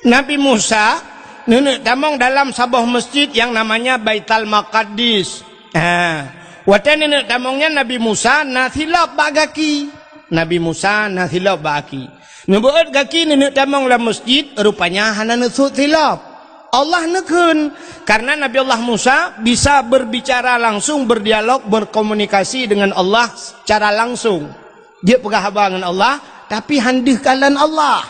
Nabi Musa neuneuk tamong dalam saboh masjid nyang namanya Baital Maqaddis. Ha, watée neuneuk tamong nyan Nabi Musa na silop bak gaki. Nabi Musa na silop bak gaki. Neubeuet gaki neuneuk tamong lam masjid, rupanya hana neusut silop. Allah neukheun, karena Nabi Allah Musa bisa berbicara langsung, berdialog, berkomunikasi dengan Allah secara langsung. Jeuet peugah haba ngon Allah, tapi han deuh kalon Allah.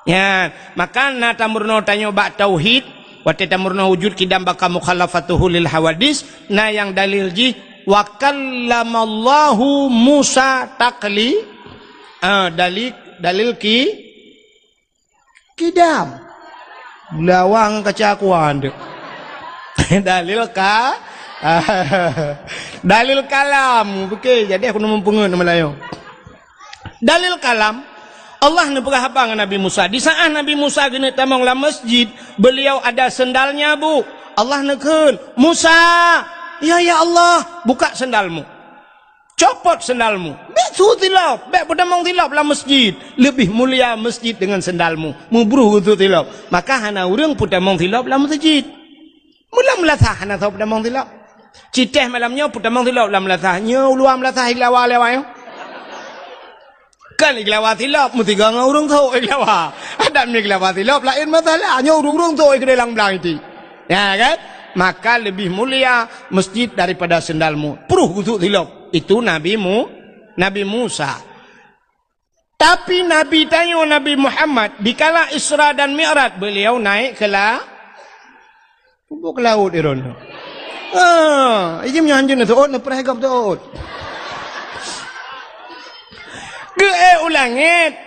Nyan, maka na tameurunoe tanyoe bak tauhid, watée tameurunoe wujud qidam baqa mukhalafatuhu lil hawadis, na nyang dalil jih, "Wa kallamallahu Musa takli-," ah, dalil, dalil ki-, Qidam. Lawang kaca kuan tu. Dalil ka-, dalil kalam. Oke, jadi aku neumeupeungeut Meulayu. Dalil kalam, Allah neupeugah haba ngon Nabi Musa. Di saat Nabi Musa geuneuk tamong lam masjid, beliau ada sendalnya, Bu. Allah neukheun, "Musa!" "Ya, ya Allah." "Buka sendalmu." Copot sendalmu. Bék su silop, bék peutamong silop lam masjid. Leubeh mulia masjid deungon sendalmu. Meubruh geusu silop. Maka hana ureuëng peutamong silop lam masjid. Meulam meulasah hana soe peutamong silop. Citéh malam nyoe peutamong silop lam meulasah. Nyoe uluwa meulasah iglawa lewat nyoe. Kan iglawa silop, meusigoe ngon ureuëng sôk iglawa. Adak meuiglawa silop, laén masalah. Nyoe ureuëng-ureuëng sôk ikeu dalam blang iti. Ya kan? Maka leubeh mulia masjid daripada sendalmu. Pruh geusu silop. Itu Nabi Mu-, Nabi Musa. Tapi Nabi tanyoe Nabi Muhammad, dikala Isra dan Mi'raj, beliau naik ke la-, pubok laôt iron. Ah, ijim nyan hanjeut neusoot, neupreh gob soot. Geuék u langét.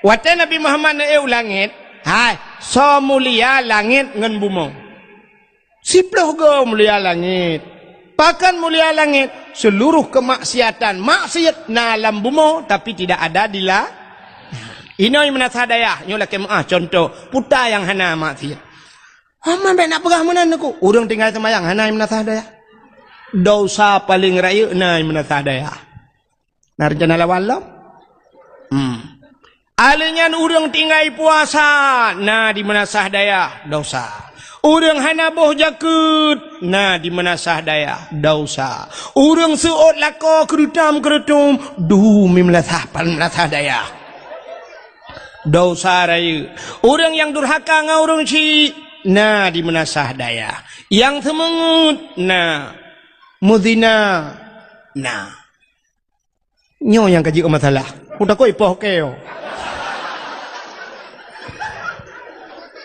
Watée Nabi Muhammad neuék u langét, hai, soe mulia langét ngon bumoe. Siploh goe mulia langét. Pakon mulia langét? Seluruh kemaksiatan, maksiat na lam bumoe, tapi tidak ada di la-, inoe meunasah dayah, nyoe lakée meuáh contoh, puta nyang hana maksiat. Hama bék nak peugah meunan aku. Ureuëng tinggai seumayang hana meunasah dayah. Desya paleng rayeuk na di meunasah dayah. Na reuncana lawan lom? Hmm. Alèh nyan ureueng tinggai puasa na di meunasah dayah, desya. Ureueng hana boh jakeuet na di meunasah dayah, desya. Ureueng seuôt lakoe keureutam-keureutum dum di meunasah, meunasah dayah, desya rayeuk. Ureueng nyang durhaka ngon ureueng chik na di meunasah dayah. Nyang seumeungeut na, meuzina na. Nyoe nyang ka jeuet masalah. Kutakot ipoh keu.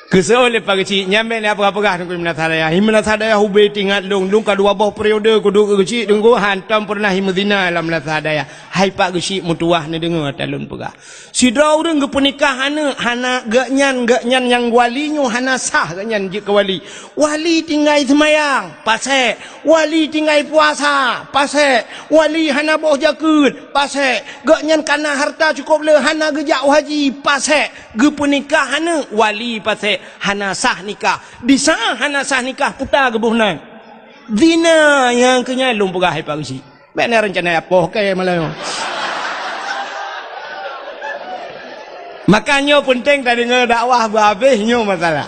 Keusoe lé Pak Geuchik, nyan bèk lé peugah-peugah Teungku di meunasah dayah. Di meunasah dayah ubé teuingat lôn, lôn ka dua boh periode kuduek keu Geuchik Teungku, hantom peureunah meuzina lam meunasah dayah. Hai Pak Geuchik, meutuwah neudeungoe ata lôn peugah. Sidroe ureueng geupeunikah aneuk, hana geuhnyan, geuhnyan nyang wali nyoe hana sah geuhnyan jeuet keu wali. Wali tinggai seumayang, pasék. Wali tinggai puasa, pasék. Wali hana boh jakeuet, pasék. Geuhnyan kana hareuta cukôp le, hana geujak u haji, pasék. Geupeunikah aneuk, wali pasék. Hana sah nikah. Di saát hana sah nikah, puta geuboh nan. Zina nyang keu nyan lôn peugah hai Pak Geuchik. Bèk na reuncana ipoh keu malam nyoe. Maka nyoe peunteng tadeungoe dakwah beuhabéh nyoe masalah.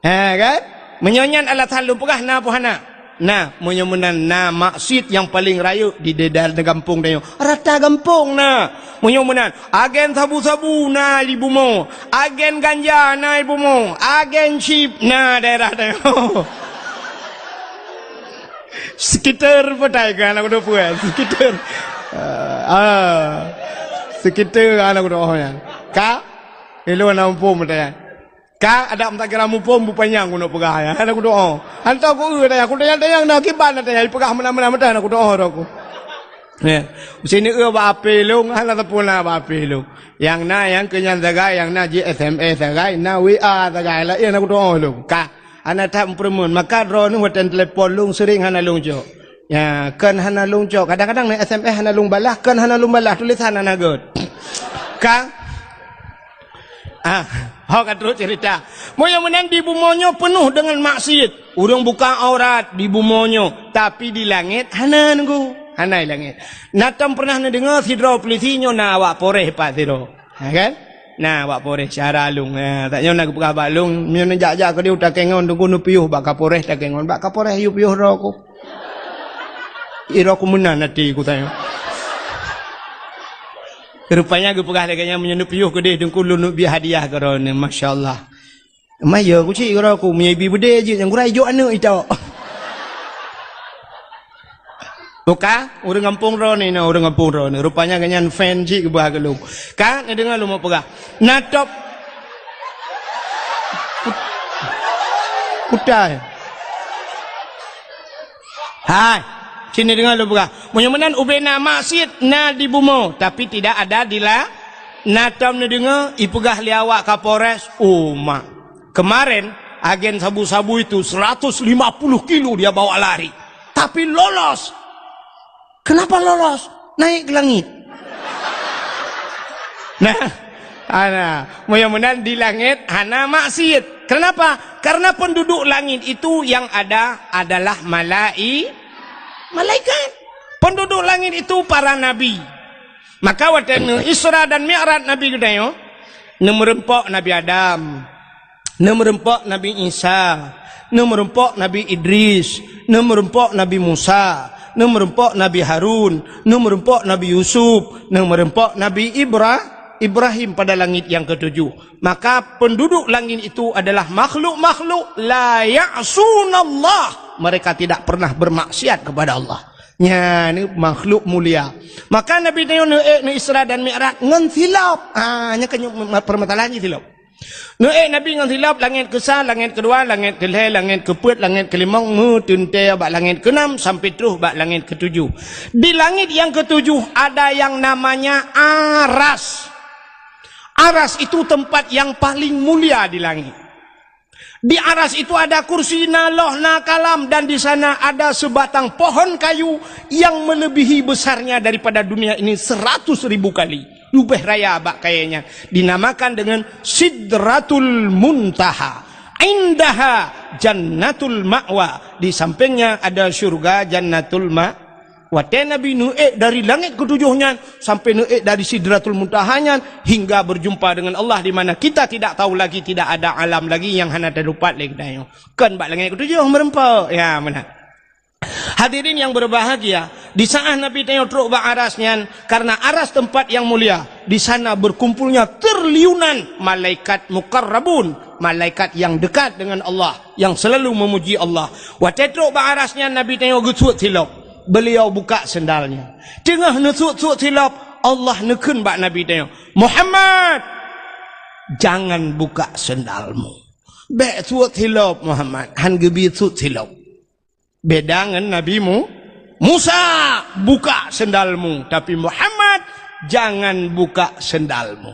Ha, kan? Meunyoe nyan alasan lôn peugah na peue hana? Na, meunyoe meunan na maksiet nyang paleng rayeuk di daerah gampông tanyoe. Rata gampông na. Meunyoe meunan, agen sabu-sabu na di bumoe, agen ganja na di bumoe, agen chip na daerah tanyoe. Sekitar petai kan aku tu puas. Sekitar. Ah, ah. Sekitar anak aku tu oh ya. Ka? Ilo na umpum petai. Ka ada meutakira muphom beupanyang keuneuk peugah nyan. Hana kudoa. Hantom ku eu tanya, kutanyong-tanyong na kiban na tanya, ipeugah meunan-meunan mantong hana kudoa droe ku. Ya. Meusineuk eu bak H P lôn, hana teupeu na bak H P lôn. Nyang na nyang keu nyan sagai, nyang na jih S M S sagai, na W A sagai, laén hana kudoa lôn. Ka, hana that meupeureumeun. Maka droeneuh watèe telepon lôn seuring hana lôn jaweueb. Ya, kon hana lôn cok. Kadang-kadang na S M S hana lôn balah, kon hana lôn balah, tulisan hana göt. Ka? Ah, ho ka trok cerita. Meunyoe meunan di bumoe nyoe peunoh deungon maksiet. Ureueng buka aurat di bumoe nyoe, tapi di langét hana nunggu. Hana di langét. Na tom pernah neudeungoe sidroe pulisi nyoe na awak Polres pat sidroe. Ha, kan? Na, awak Polres syedara lôn. Ha, tak nyoe na geupeugah bak lôn, meunyoe neujak-jak keudeh u Takengon, teungku neupiôh bak Kapolres Takengon. Bak Kapolres yue piôh droe ku. Droe ku meunan até ku tanyong. Rupanya geupeugah lagèe nyan, meunyoe neupiôh keudeh teungku lôn neubri hadiah keu droeneuh. Masya Allah. Maya ku cit droe ku, meunyoe ibi beudé jeuet nyang gura ijok aneuk itok. Buka, ureueng gampông droeneuh na, ureueng gampông droeneuh. Rupanya gobnyan fan cit geuba keu lôn. Ka, neudeungoe lôn peugah. Na top. Kutai. Hai, sini deungoe lôn peugah. Meunyoe meunan ubé na maksiet na di bumoe, tapi tidak ada di la-, na tom neudeungoe ipeugah lé awak Kapolres, oh mak. Kemarin, agen sabu-sabu itu seratus lima puluh kilo dia bawa lari. Tapi lolos. Kenapa lolos? Naik ke langit. Nah, ana, meunyoe meunan di langét hana maksiet. Kenapa? Karena penduduk langit itu yang ada adalah malai-, malaikat. Penduduk langit itu para nabi. Maka watèe neu Isra dan Mi'raj Nabi geutanyoe, neumeureumpok Nabi Adam, neumeureumpok Nabi Isa, neumeureumpok Nabi Idris, neumeureumpok Nabi Musa, neumeureumpok Nabi Harun, neumeureumpok Nabi Yusuf, neumeureumpok Nabi Ibra-, Ibrahim pada langit yang ketujuh. Maka penduduk langit itu adalah makhluk-makhluk la ya'sunallah. Mereka tidak pernah bermaksiat kepada Allah. Nyan makhluk mulia. Maka Nabi tanyoe neuék neu Isra dan Mi'raj ngon silop. Ha, nyan kan permasalahan jih silop. Neuék Nabi ngon silop, langét keusa, langét keudua, langét keulhèe, langét keupeuet, langét keulimong, meuteuntèe bak langét keunam sampai troh bak langét keutujoh. Di langét nyang keutujoh ada yang namanya Aras. Aras itu tempat yang paling mulia di langit. Di Aras itu ada kursi, na loh, na kalam, dan di sana ada sebatang pohon kayu yang melebihi besarnya daripada dunia ini seratus ribu kali. Leubeh raya bak kayèe nyan. Dinamakan dengan Sidratul Muntaha. Indaha jannatul ma'wa. Di sampingnya ada syurga Jannatul Ma-, watée Nabi neuék dari langét keutujôh nyan sampai neuék dari Sidratul Muntaha nyan hingga berjumpa dengan Allah di mana kita tidak tahu lagi, tidak ada alam lagi yang hana teudapat lé geutanyoe. Kon bak langét keutujôh meureumpok. Ya, meunan. Hadirin yang berbahagia, di saat Nabi tanyoe trok bak aras nyan, karena aras tempat yang mulia, di sana berkumpulnya triliunan malaikat mukarrabun, malaikat yang dekat dengan Allah, yang selalu memuji Allah. Watée trok bak aras nyan, Nabi tanyoe geusuet silop, beliau buka sendalnya. Teungoh neusuet-suet silop, Allah neukheun bak Nabi tanyoe, "Muhammad, jangan buka sendalmu." Bék suet silop, Muhammad, han geubi suet silop. Beda ngon Nabi Mu-, Musa, "Buka sendalmu," tapi Muhammad, "Jangan buka sendalmu."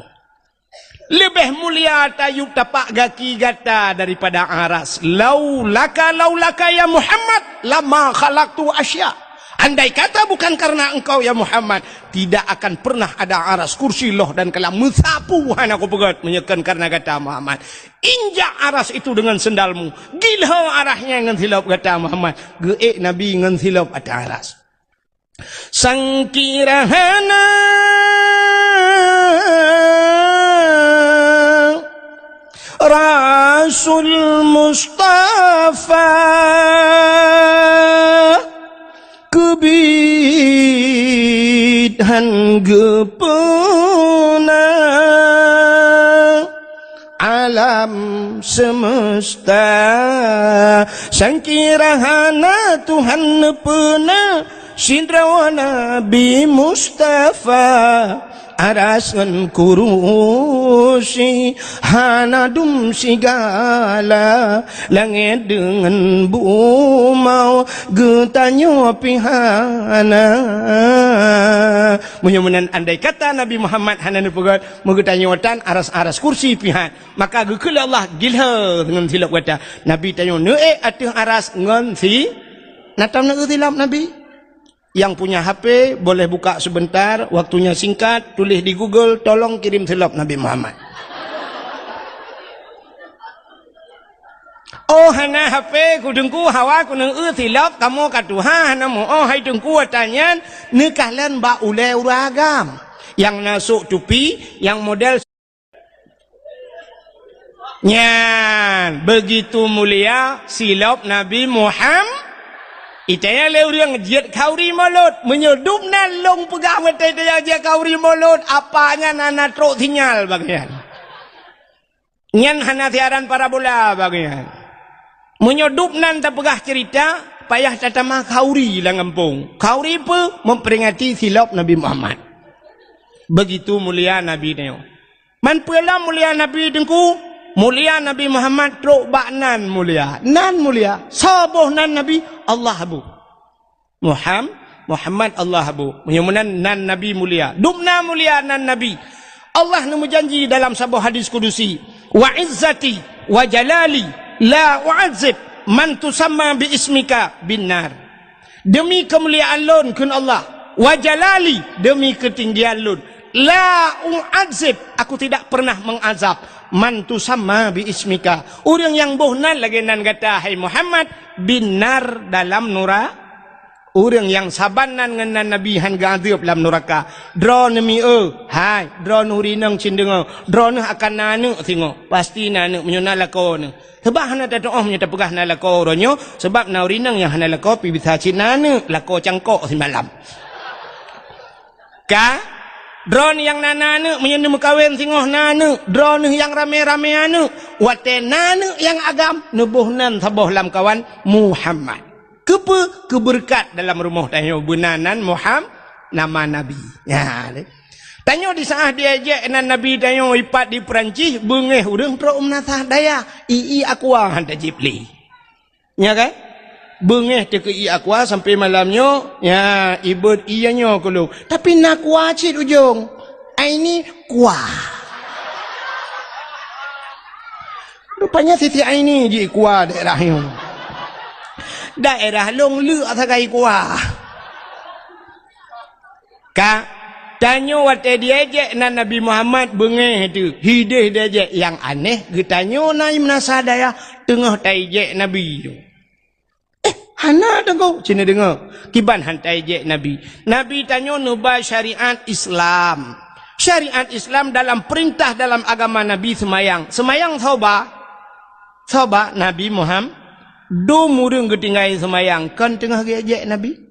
Leubeh mulia tayub tapak gaki gata daripada aras. Laulaka, laulaka ya Muhammad, lama khalaqtu asya. Andai kata bukan karena engkau ya Muhammad, tidak akan pernah ada aras, kursi, loh dan kalam. Meusapeue hana kupeugét meunyoe kon karena gata Muhammad. Injak aras itu dengan sendalmu. Gilho arasnya ngon silop gata Muhammad. Geuék Nabi ngon silop ateueh aras. Sangkira hana Rasul Mustafa keubiet han geupeuna alam semesta. Sangkira hana Tuhan neupeuna sidroe Nabi Mustafa. Aras ngon kurusi hana dum sigala, langét deungon bumoe geutanyoe pih hana. Meunyoe meunan andai kata Nabi Muhammad hana neupeugét, meugeutanyoe tan aras-aras kursi pih han, maka geukheun lé Allah gilho ngon silop gata. Nabi tanyoe neuék ateueh aras ngon si-, na tom neuék silop Nabi. Yang punya H P boleh buka sebentar, waktunya singkat, tulis di Google, "Tolong kirim silop Nabi Muhammad." Oh, hana H P ku Teungku, hawa ku neueu silop, kamoe ka tuha hana muoh hai Teungku, ata nyan neukalon bak ulée ureuëng agam. Nyang na sôk tupi, nyang model Nyan, begitu mulia silop Nabi Muham-, itanya lé ureuëng jeuet khauri mulod. Meunyoe dum nan lôn peugah watée teuh jeuet khauri mulod, apa nyan hana trok sinyal bagian. Nyan hana siaran parabola bagian. Meunyoe dum nan tapeugah cerita, payah tatamah khauri lam gampông. Khauri peue? Memperingati silop Nabi Muhammad. Begitu mulia Nabi nyoe. Man peue lom mulia Nabi Teungku? Mulia Nabi Muhammad trok bak nan mulia. Nan mulia. Soe boh nan Nabi? Allah boh. Muham-, Muhammad Allah boh. Meunyoe meunan nan Nabi mulia. Dum na mulia nan Nabi. Allah neumeujanji dalam saboh hadis kudusi, "Wa izzati wa jalali la u'adzib man tusamma bi ismika bin nar." Demi keumuliaan lôn, kheun Allah, wa jalali, demi keutinggian lôn, la u'adzib, aku tidak pernah mengazab, man tusamma bi ismika, ureuëng nyang boh nan lagée nan gata, hai Muhammad, bin nar, dalam nura-, ureuëng nyang saban nan ngon nan Nabi han geuazeueb lam nuraka. Droeneuh mieu, hai, droeneuh uri inong cit deungoe, droeneuh akan na aneuëk singoh, pasti na aneuëk meunyoe na lakoe neuh. Sabab hana tatuoh meunyoe tapeugah na lakoe uroe nyoe, sabab na ureuëng nyang hana lakoe pih bisa cit na aneuëk, lakoe cangkok simalam. Ka? Droeneuh nyang na, na aneuëk meunyoe neumeukawen singoh na aneuëk, droeneuh nyang ramé-ramé aneuëk, watée na aneuëk nyang agam, neuboh nan saboh lamkawan Muhammad. Keupeue? Keubeureukat dalam rumoh tanyoe beuna nan Muham-, nama Nabi. Nyan. Tanyoe di saat diejek nan Nabi tanyoe ipat di Peurancih, beungéh ureuëng trok meunasah dayah, ié aqua han tajib lé. Nya kan? Beungéh teuh keu ié aqua sampai malam nyoe, nya, ibeuet ié nyoe keu lôn. Tapi na aqua cit ujong. Aini kuah. Rupanya Siti Aini ji kuah daerah nyoe. Daerah lôn leuk sagai kuah. Ka Tanyoe watée diejek nan Nabi Muhammad beungéh teuh, hideh diejek. Nyang aneh, geutanyoe na meunasah dayah teungoh taijek Nabi nyoe. Eh, hana deungoe, cina deungoe. Kiban han taijek Nabi. Nabi tanyoe neuba syariat Islam. Syariat Islam dalam peurintah dalam agama Nabi seumayang. Seumayang soe ba? Soe ba? Nabi Muhammad. Dum ureuëng geutinggai seumayang kon teungoh geuejek Nabi.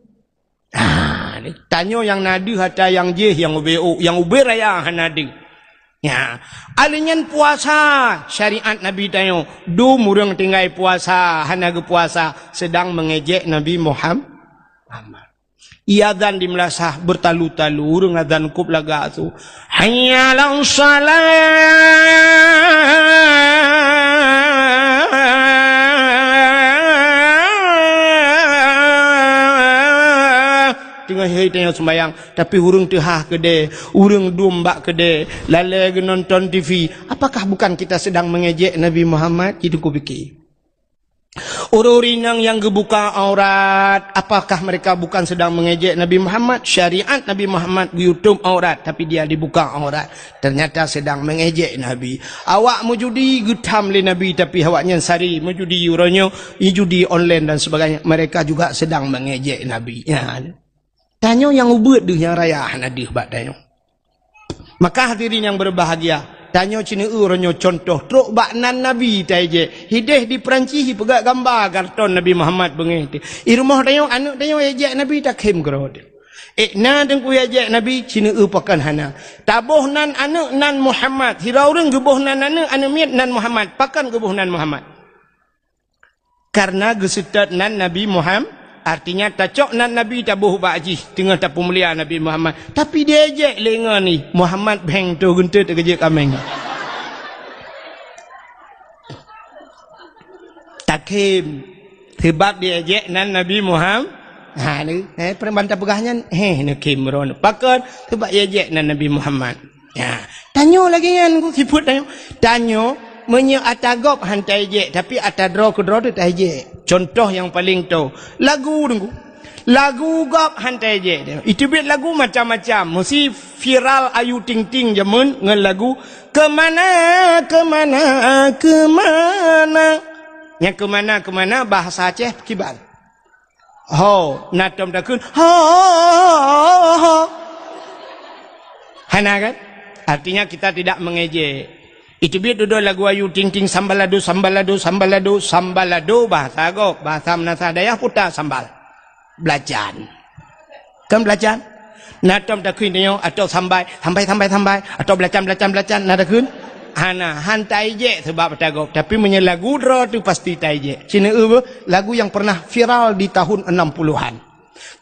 Ah, tanyoe nyang na deuh atra nyang jih nyang ubé ôk, nyang ubé raya hana deuh. Ya, alèh nyan puasa syariat Nabi tanyoe. Dum ureuëng tinggai puasa, hana geupuasa, sedang mengejek Nabi Muham-, Muhammad. Iazan di meulasah beurtalu-talu, ureuëng azan kôb lagak su. Hayya 'alas shalah. Teungoh hai tanyoe seumayang, tapi ureuëng teuhah keudè, ureuëng dum bak keudè, lalè geunonton T V. Apakah bukan kita sedang mengejek Nabi Muhammad? Itu kupikir. Ureuëng inong nyang geubuka aurat, apakah mereka bukan sedang mengejek Nabi Muhammad? Syariat Nabi Muhammad geuyutob aurat, tapi dia dibuka aurat. Ternyata sedang mengejek Nabi. Awak meujudi geutham lé Nabi, tapi awak nyan sari meujudi uroe nyoe, judi online dan sebagainya. Mereka juga sedang mengejek Nabi. Ya. Tanyoe nyang ubeuet deuh nyang raya hana deuh bak tanyoe. Maka hadirin nyang berbahagia, tanyoe cina uroe nyoe contoh trok bak nan Nabi taijek. Hideh di Perancis jipeugah gamba karton Nabi Muhammad beungéh teuh. I rumoh tanyoe, aneuëk tanyoe ijek Nabi takhém keudroe teuh. Eh, na teungku ijek Nabi, cina pakon hana. Taboh nan aneuëk nan Muhammad. Sidroe ureuëng geuboh nan aneuëk, aneuëk miet nan Muhammad. Pakon geuboh nan Muhammad? Karena geuseutôt nan Nabi Muhammad, artinya tacok nan Nabi taboh bak jih, teungoh tapeumulia Nabi Muhammad. Tapi diejek lé ngon jih, Muhammad bheng tu geunteut teugeujek kaméng. Takhém, sebab diejek nan Nabi Muhammad. Ha, ni, eh, peureuman tapeugah nyan, heh, neukhém droeneuh. Pakon, sebab diejek nan Nabi Muhammad. Ya, tanyoe lagée nyan ku sifeuet tanyoe. Tanyoe meunyoe atra gob han taijek, tapi atra droe keudroe teuh taijek. Contoh nyang paleng toe, lagu deungoe. Lagu gob han taijek. Iteubiet lagu macam-macam, meusi viral Ayu Ting Ting jameun ngon lagu Keumana, Keumana, Keumana. Nyang keumana-keumana bahasa Aceh kiban. Ho, na tom takheun, ho, ho, ho. Hana kan? Artinya kita tidak mengejek. Iteubiet dudoe lagu Ayu Ting Ting, sambalado, sambalado, sambalado, sambalado, bahasa gob, bahasa meunasah dayah puta sambal. Belacan. Kan belacan? Na tom takheun tanyoe, atau sambai, sambai, sambai, sambai, atau belacan, belacan, belacan, na takheun? Hana, han taijek sebab atra gob. Tapi meunyoe lagu droe teuh pasti taijek. Cina eu lagu yang pernah viral di tahun enam puluhan.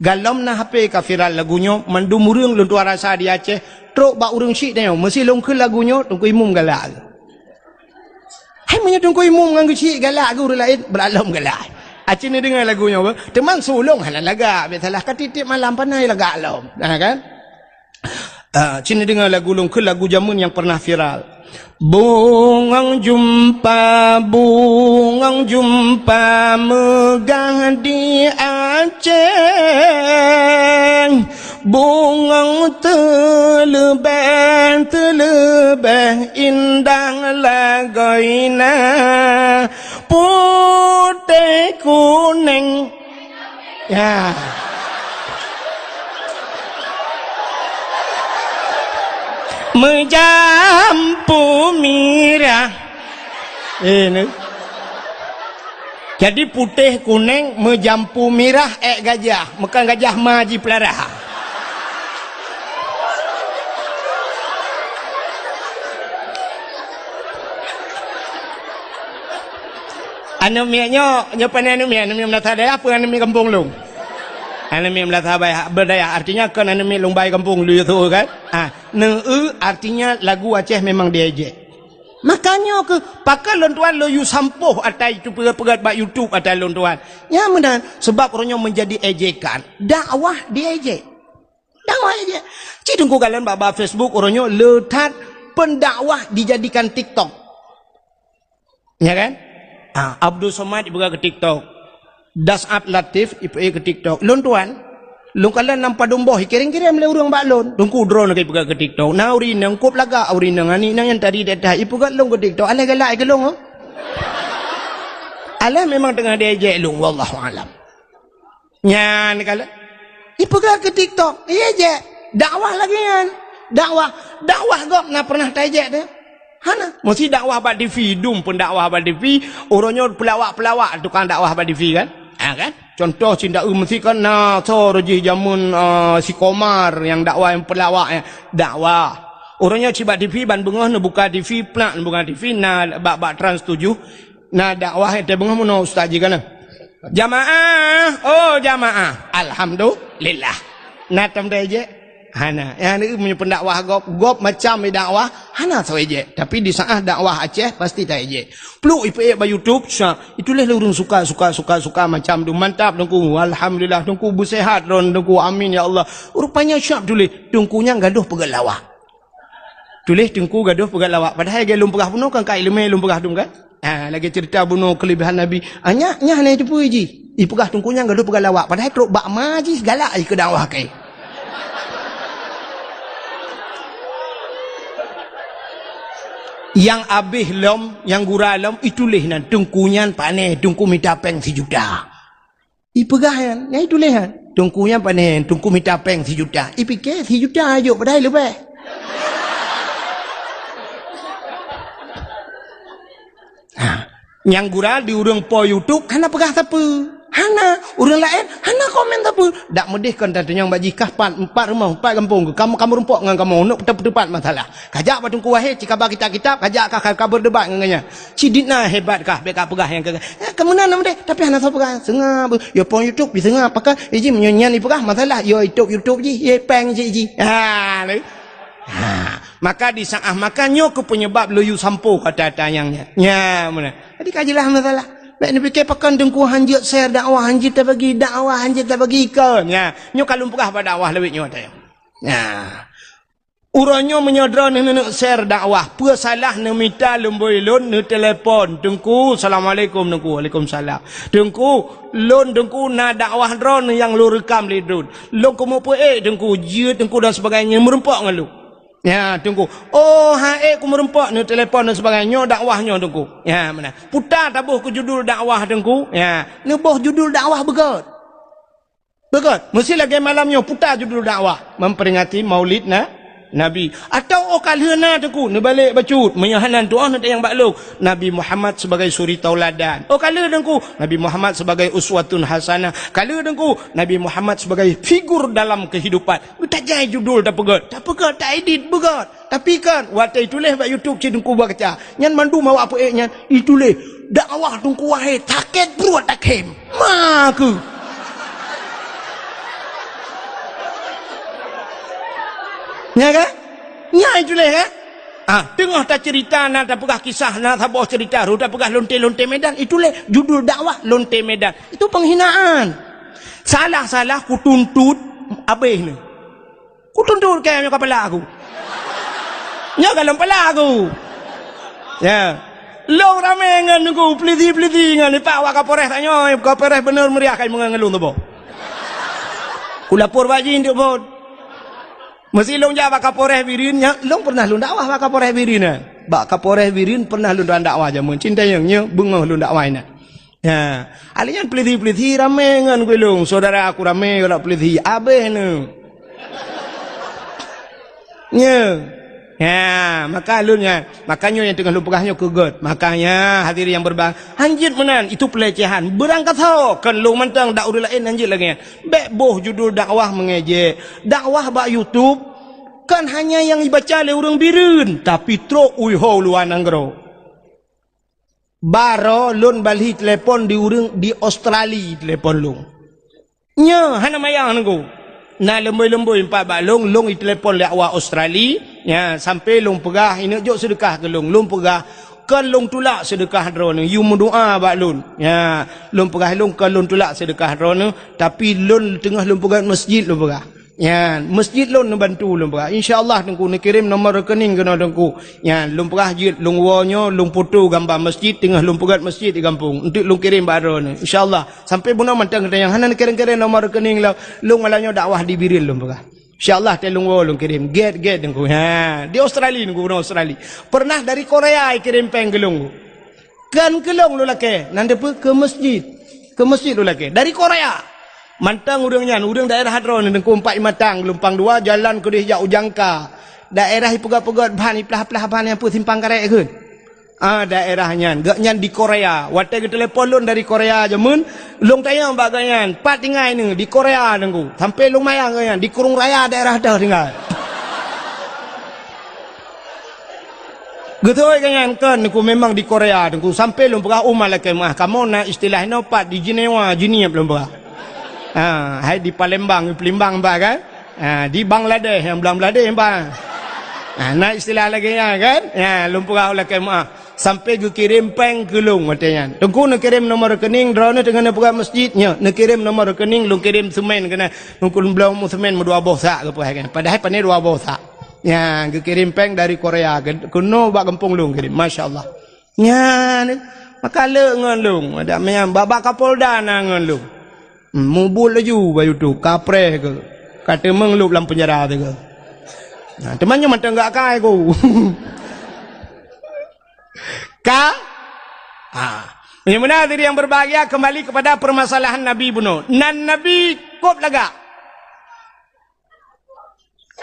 Galom na H P ka viral lagu nyoe, mandum ureuëng lôn tuan rasa di Aceh, trok bak ureuëng syiek tanyoe, meusi lôn kheun lagu nyoe, Teungku Imum galak. Hai meunyoe Teungku Imum ngon geuchik galak keu ureuëng laén, brat lom galak. Aci neudeungoe lagu nyoe beuh, teuma su lôn hana lagak, biasalah ka tieb-tieb malam panai lagak lom. Nah kan? Ah, ci neudeungoe lagu lôn kheun, lagu jameun nyang pernah viral. Bungong jumpa, bungong jumpa meugah di Aceh. Bungong teuleubeh, teuleubeh indah lagoina, putéh kuneng. Ya. Meujampu mirah. Eh, ni. Jadi putéh kuneng meujampu mirah ék gajah, meukan gajah ma jipeulara. Aneuk miet nyoe, nyoe pane aneuk miet, aneuk miet meunasah dayah peue aneuk miet gampông lôn? Aneuk miet meunasah bai-, beudayah, artinya kon aneuk miet lôn bai gampông lôn yue kan? Ah, neu-eu artinya lagu Aceh memang diejek. Makanya keu pakon lôn tuan lôn yue sampôh ata itu peugét-peugét bak YouTube ata lôn tuan. Nyan meunan, sebab uroe nyoe menjadi ejekan. Dakwah diejek. Dakwah ejek. Ci teungku kalon bak, bak Facebook uroe nyoe le that pendakwah dijadikan TikTok. Ya kan? Ah, Abdul Somad ipeugah keu TikTok. Das'at Latif ipeugah keu TikTok. Lôn tuan, Lôn kalon lam padum boh, ikirém-kirém lé ureuëng bak lôn. Teungku, droeneuh ka ipeugah keu TikTok. Na ureuëng inong, kôb lagak ureuëng inong, aneuk inong nyang tadi that-that, ipeugah lôn keu TikTok. Alah galak keu lôn, oh. Alah memang teungoh diejek lôn, wallahu alam. Nyan kalon. Ipeugah keu TikTok, iejek. Dakwah lagée nyan. Dakwah, dakwah gob na pernah taejek teuh? Hana. Meusi dakwah bak T V, dum peudakwah bak T V, uroe nyoe peulawak-peulawak tukang dakwah bak T V kan? Ha kan? Contoh, sindak eu meusi kan na soe jih jameun, ah, si Komar nyang dakwah nyang peulawak nyan. Dakwah. Uroe nyoe cit bak T V ban beungoh neubuka T V, plak neubuka T V, na bak, bak Trans tujuh, na dakwah nyang teungoh meunoe ustaz jih kana. Jamaah, oh jamaah. Alhamdulillah. Na tom taejek? Hana. Nyang ni meunyoe pendakwah gob, gob macam dakwah, hana soe ejek. Tapi di saat dakwah Aceh, pasti taejek. Pluek ipeuék bak YouTube, syak. Itulah ureuëng suka, suka, suka, suka macam tu. Mantap, Teungku. Alhamdulillah, Teungku, beusehat droen, Teungku. Amin, ya Allah. Rupanya siap tuléh, Teungku nyan gadoh peugah lawak. Tuléh Teungku gadoh peugah lawak. Padahai lagée lôn peugah bunoe kan, ka iéleumé lôn peugah dum kan? Ha, lagée ceurita bunoe keulebihan Nabi. Ah, nyak, nyak hana jiteupeue jih. Ipeugah Teungku nyan gadoh peugah lawak. Padahai trok bak ma jih galak jih keu dakwah keu. Nyang abéh lom, nyang gura lom, ituléh nan Teungku nyan pané, Teungku mita péng sijuta. Ipeugah nyan, nyan ituléh nyan. Teungku nyan pané, Teungku mita péng sijuta. Ipike sijuta jok padahai leubeh. Ha. Nyang gura di ureuëng po YouTube hana peugah sapeue. Hana, ureuëng laén hana komen sapeue. Dak meudeh kon tatanyong bak jih kah pat, pat rumoh, pat gampông, kamoe, kamoe rumpok ngon kamoe, neuk teupat masalah. Kajak bak Teungku Wahid, cikaba kitab-kitab, kajak kah ka, ka berdebat ngon gobnyan. Sidit na hebat kah, bék ka peugah nyang keu, eh, kamoe na nama deh, tapi hana soe peugah. Seungab, ya pon YouTube, diseungab, pakon, iji meunyoe nyan dipeugah, masalah, ya YouTube, YouTube jih, ya péng jih, jih. Ha, lé. Ha, maka di saat maka nyoe keuh penyebab lôn yue sampoe kata-kata nyang nyan. Nya, meunan. Jadi ka jeulaih masalah. Bék neupike pakon Teungku hanjeuet share dakwah, hanjeuet tabagi dakwah, hanjeuet tabagi ikon. Nya, nyoe ka lôn peugah bak dakwah lawét nyoe teuh. Nya. Uroe nyoe meunyoe droeneuh neuneuk share dakwah, peue salah neumita lumbôi lôn neutelepon, "Teungku, assalamualaikum, Teungku." "Waalaikumsalam." "Teungku, lôn, Teungku, na dakwah droeneuh nyang lôn reukam lé droen. Lôn keumeupeuék, Teungku, jeuet, Teungku, dan sebagainya, meureumpok ngon lôn." Ya, Teungku. "Oh, han ék keumeureumpok," neutelepon dan sebagainya, "nyoe dakwah nyoe, Teungku." Ya, meunan. Puta taboh keu judul dakwah, Teungku. Ya, neuboh judul dakwah beugét. Beugét, meusi lagée malam nyoe puta judul dakwah, memperingati Maulid na-, Nabi. Atawa óh ka lheueh na Teungku, neubalek bacut, meunyoe hana tuoh neutanyong bak lôn, Nabi Muhammad sebagai suri tauladan. Óh ka lheueh Teungku, Nabi Muhammad sebagai uswatun hasanah. Ka lheueh Teungku, Nabi Muhammad sebagai figur dalam kehidupan. Geutajai judul tapeugét, tapeugét, taedit beugét. Tapi kan, watée ituléh bak YouTube cit Teungku baca. Nyan mandum awak peuék nyan, ituléh, "Dakwah Teungku Wahid, sakét pruet takhém." Ma keuh. Nya kan? Nya ituléh kan? Ah, teungoh taceurita na tapeugah kisah, na saboh ceurita, ru tapeugah lonte-lonte Medan, ituléh judul dakwah lonte Medan. Itu penghinaan. Salah-salah kutuntut abéh ni. Kutuntut kèe nyoe kapala aku. Nyoe ka lom pala aku. Ya. Lôn ramé ngon Teungku, peulisi-peulisi ngon, ipak wak Kapolres tanyoe, Kapolres beuneuh meuriah kai meungon ngon lôn tuboh. Kulapor bak jih untuk phon. Meusi lôn jak bak Kapolres Bireuen, nya, lôn pernah lôn dakwah bak Kapolres Bireuen, eh. Bak Kapolres Bireuen pernah lôn dakwah jameun. Cinta nyang nyoe beungoh lôn dakwah inan. Ya, alèh nyan peulisi-peulisi ramé ngon gulong, saudara aku ramé ngon peulisi, abéh neu. Nyo. Ya, maka lôn nyan, maka nyoe nyang teungoh lôn peugah nyoe keu gét. Makanya hadirin yang berbahagia, hanjeuet meunan, itu pelecehan. Beurangkasoe, kon lôn mantong dak ureueng laén hanjeuet lagèe nyan. Bèk boh judul dakwah mengejek. Dakwah bak YouTube kon hanya nyang ibaca lé ureueng Bireuen, tapi trok u luwa nanggroe. Baroe lôn balhi telepon di ureueng di Australia telepon lôn. Nyo hana manyang Teungku. Na leumbôi-leumbôi pat bak lôn, lôn itelepon lé awak Australia, nya sampai lôn peugah, "Ineuk jok seudeukah keu lôn." Lôn peugah, "Kon lôn tulak seudeukah droeneuh, yue meudoa bak lôn." Nya, lôn peugah lôn, "Kon lôn tulak seudeukah droeneuh, tapi lôn teungoh lôn peugöt masjid," lôn peugah. Nyan, masjid lôn neubantu lôn peugah. Insya Allah Teungku neukirém nomor rekening keunoe Teungku. Nyan, lôn peugah jeuet lôn woe nyoe, lôn foto gamba masjid, teungoh lôn peugöt masjid di gampông. Eunteuk lôn kirém bak droeneuh. Insya Allah. Sampai bunoe mantong geutanyoe hana neukirém-kirém nomor rekening lôn. Lôn malam nyoe dakwah di Bireuen lôn peugah. Insya Allah, watèe lôn woe lôn kirém. Gèt, gèt Teungku. Ha, di Australia Teungku, bunoe Australia. Pernah dari Korea ikirém pèng keu lôn. Kon keu lôn lôn lakèe, nan deuh peue keu masjid. Keu masjid lôn lakèe. Dari Korea. Mantong ureueng nyan, ureueng daerah droeneuh Teungku, Empat Matang, Geulumpang Dua, jalan keudéh jak u Jangka. Daerah ipeugöt-peugöt ban, iplah-plah ban nyang peue simpang karet keuh. Ah, daerah nyan. Gobnyan di Korea. Watèe geutelepon lôn dari Korea jameun, lôn tanyong bak gobnyan, "Pat tinggai neuh?" "Di Korea, Teungku." Sampai lôn mayang gobnyan, di Krueng Raya daerah teuh tinggai. Geutôi gobnyan kon, Teungku, memang di Korea, Teungku. Sampai lôn peugah, "Oh, malaikat meuah, kamoe na istilah inoe pat di Jenewa, Jeunieb," lôn peugah. Ha, hai di Palembang, di Palembang bah kan? Ha, di Bangladesh, nyang Bangladesh bah. Ha, na istilah lagèe nyan kan? Ha, lôn peugah malaikat meuah. Sampai geukirém pèng keu lôn watèe nyan. Teungku neukirém nomor rekening, droeneuh teungoh neupeugah masjid nyoe. Neukirém nomor rekening, lôn kirém seumén keunan. Teungku lôn bloe mu seumén meudua boh sak geupeugah kan. Padahai pané dua boh sak. Nyan, geukirém pèng dari Korea, ke-, keunoe bak gampông lôn kirém. Masya Allah. Nyan, maka le ngon lôn. Ada meunan, bak-bak Kapolda na ngon lôn. Hmm, mubuet laju bak YouTube, kapreh keuh. Ka teumeung lôb lam peunjara teuh keuh. Nah, teuma nyoe mantong gak kai ku. Ka? Ha. Meunyoe meunan, hadirin yang berbahagia, kembali kepada permasalahan Nabi bunoe. Nan Nabi kôb lagak.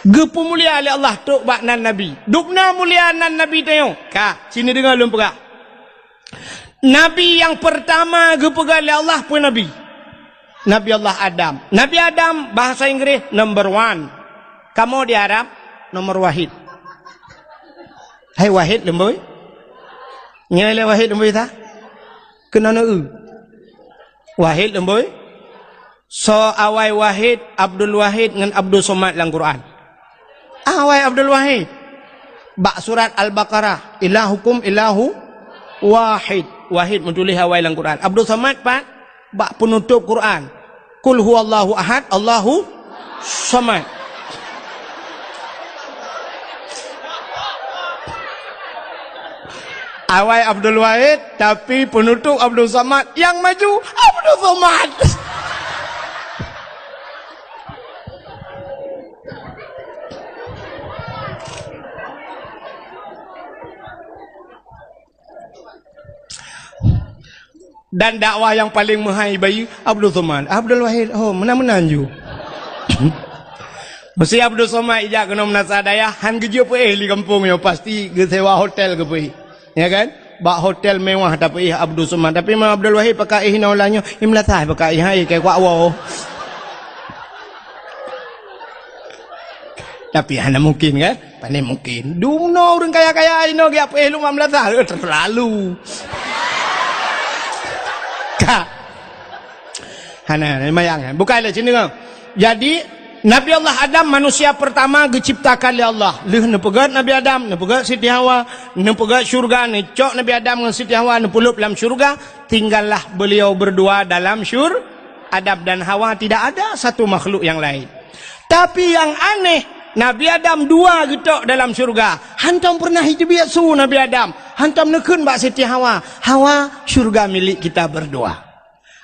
Geupeumulia lé Allah trôk bak nan Nabi. Dubna mulia nan Nabi tanyoe. Ka, sini deungoe lôn peugah. Nabi nyang peurtama geupeugah lé Allah peue Nabi? Nabi Allah Adam. Nabi Adam, bahasa Inggris, number one. Kamoe di Arab, nomor wahid. Hai wahid leumbôi? Nyoe lé wahid leumbôi ta? Keunoe na eu. Wahid leumbôi? Soe awai Wahid, Abdul Wahid ngon Abdul Somad lam Quran? Awai Abdul Wahid. Bak surat Al-Baqarah, "Ilahukum ilahu wahid." Wahid meutuléh awai lam Quran. Abdul Somad pat? Bak peunutôb Quran. "Qul huwallahu ahad, Allahu somad." Awai Abdul Wahid, tapi peunutôb Abdul Somad, nyang maju Abdul Somad. Dan dakwah nyang paleng meuhai bayeue Abdul Somad. Abdul Wahid, oh, meunan-meunan ju. Meusé Abdul Somad ijak keunoe meunasah dayah, han geujeuet peuéh di gampông nyoe, pasti geusewa hotel geupeuéh. Ya kan? Bak hotel mewah tapeuéh Abdul Somad. Tapi Imam Abdul Wahid pakai éh inoe ulah nyoe, i meulasah pakai éh, hai, kai kuak woe. Tapi hana mungkin kan? Pane mungkin. Dumnoe ureueng kaya-kaya inoe geujak peuéh lom lam meunasah, eh, terlalu. Ka. Hana, hana mayang, eh. Bukai lé sini, kan? Jadi, Nabi Allah Adam manusia pertama geuciptakan lé Allah. Lheueh neupeugöt Nabi Adam, neupeugöt Siti Hawa, neupeugöt syurga, neucok Nabi Adam ngon Siti Hawa, neupeulhôb lam syurga, tinggallah beliau berdua dalam syur-, Adam dan Hawa, tidak ada satu makhluk yang lain. Tapi nyang aneh, Nabi Adam dua geutok dalam syurga. Hantom pernah jiteubiet su Nabi Adam. Hantom neukheun bak Siti Hawa, "Hawa, syurga milik kita berdua."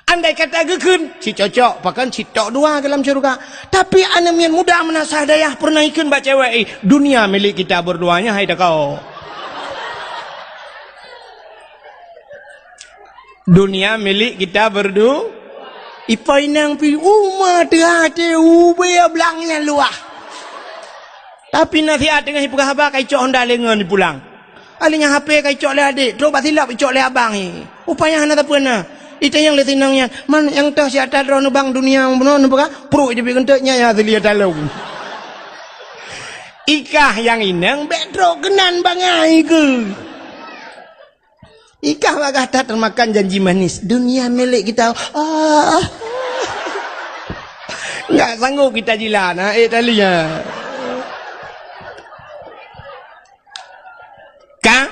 Andai kata geukheun, cit cocok, pakon cit tok dua dalam syurga. Tapi aneuk miet muda meunasah dayah pernah ikheun bak cewek, "Eh, dunia milik kita berdua nyan, hai takau." Dunia milik kita berdu-, ipo inong pi uma teuhah teuh ubé blang nyan luwah. Tapi nasihat teungoh ipeugah haba ka icok honda lé ngon ipulang. Alèh nyan H P ka icok lé adék, trok bak silop icok lé abang i. Upaya hana sapeue na. Itanyong lé sinong nyan, "Man nyang toh siat that droeneuh bang dunia bunoe neupeugah?" Pruet jipeukeunteuk nyan nyang asli talong. Ikah nyang inong bèk trok keunan bangai keuh. Ikah bagah that teumakan janji manis, dunia milik kita. Ah. Enggak sanggup kita jilat, ha, eh, tali, ha. Ka?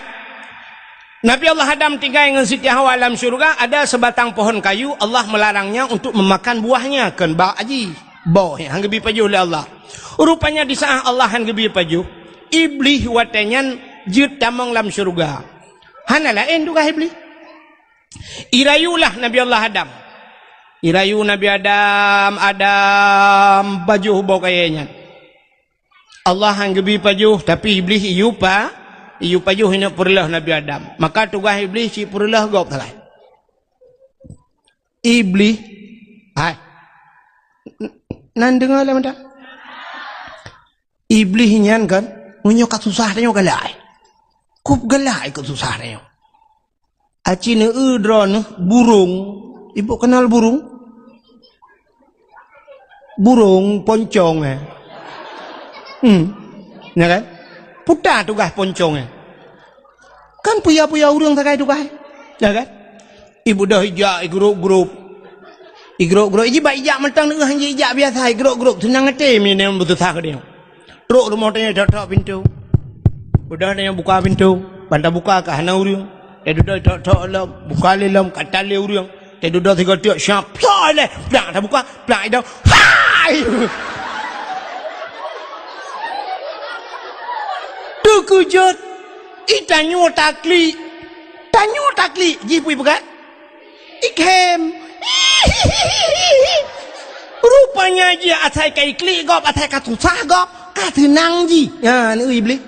Nabi Allah Adam tinggai ngon Siti Hawa lam syurga, ada sebatang pohon kayu, Allah melarangnya untuk memakan buahnya, kon bak aji. Boh, han geubri pajoh lé Allah. Rupanya di saat Allah han geubri pajoh, Iblih watée nyan jeuet tamong lam syeuruga. Hana laén tugaih Iblih. Irayulah Nabi Allah Adam. Irayu Nabi Adam, Adam, pajoh boh kayée nyan. Allah han geubri pajoh, tapi Iblih iyue pa-, iyue pajoh inong peureulôh Nabi Adam. Maka tugaih Iblih cit peureulôh gob sagai. Iblih, hai. Nan deungoe lé mantong. Iblih nyan kan, meunyoe ka susah tanyoe galak. Kup galak keu susah tanyoe. Aci neueu droeneuh burông. Ibu kenal burông? Burông poncong, eh. Hmm. Ya kan? Puta tugaih poncong, eh. Kan puya-puya ureuëng sagai tugaih. Ya kan? Ibu dah ijak igrop-grop. Igrop-grop. Iji bak ijak mantong neueu han ijak biasa igrop-grop. Seunang até mi nyan beususah keu dia. Trok rumoh tanyoe tok-tok pintoe. Udah tanyoe buka pintoe, ban tabuka ka hana ureuëng. Teududoe tok-tok lom, buka lé lom, ka tan lé ureuëng. Teududoe sigoe tiek, siap, plak lé, plak tabuka, plak idong. Hai! Teukeujot, i tanyoe taklik. Tanyoe taklik, jih pui peugah. Ikhem. Rupanya jih asai ka iklik gob, asai ka susah gob, ka seunang jih. Ha, ni Iblih.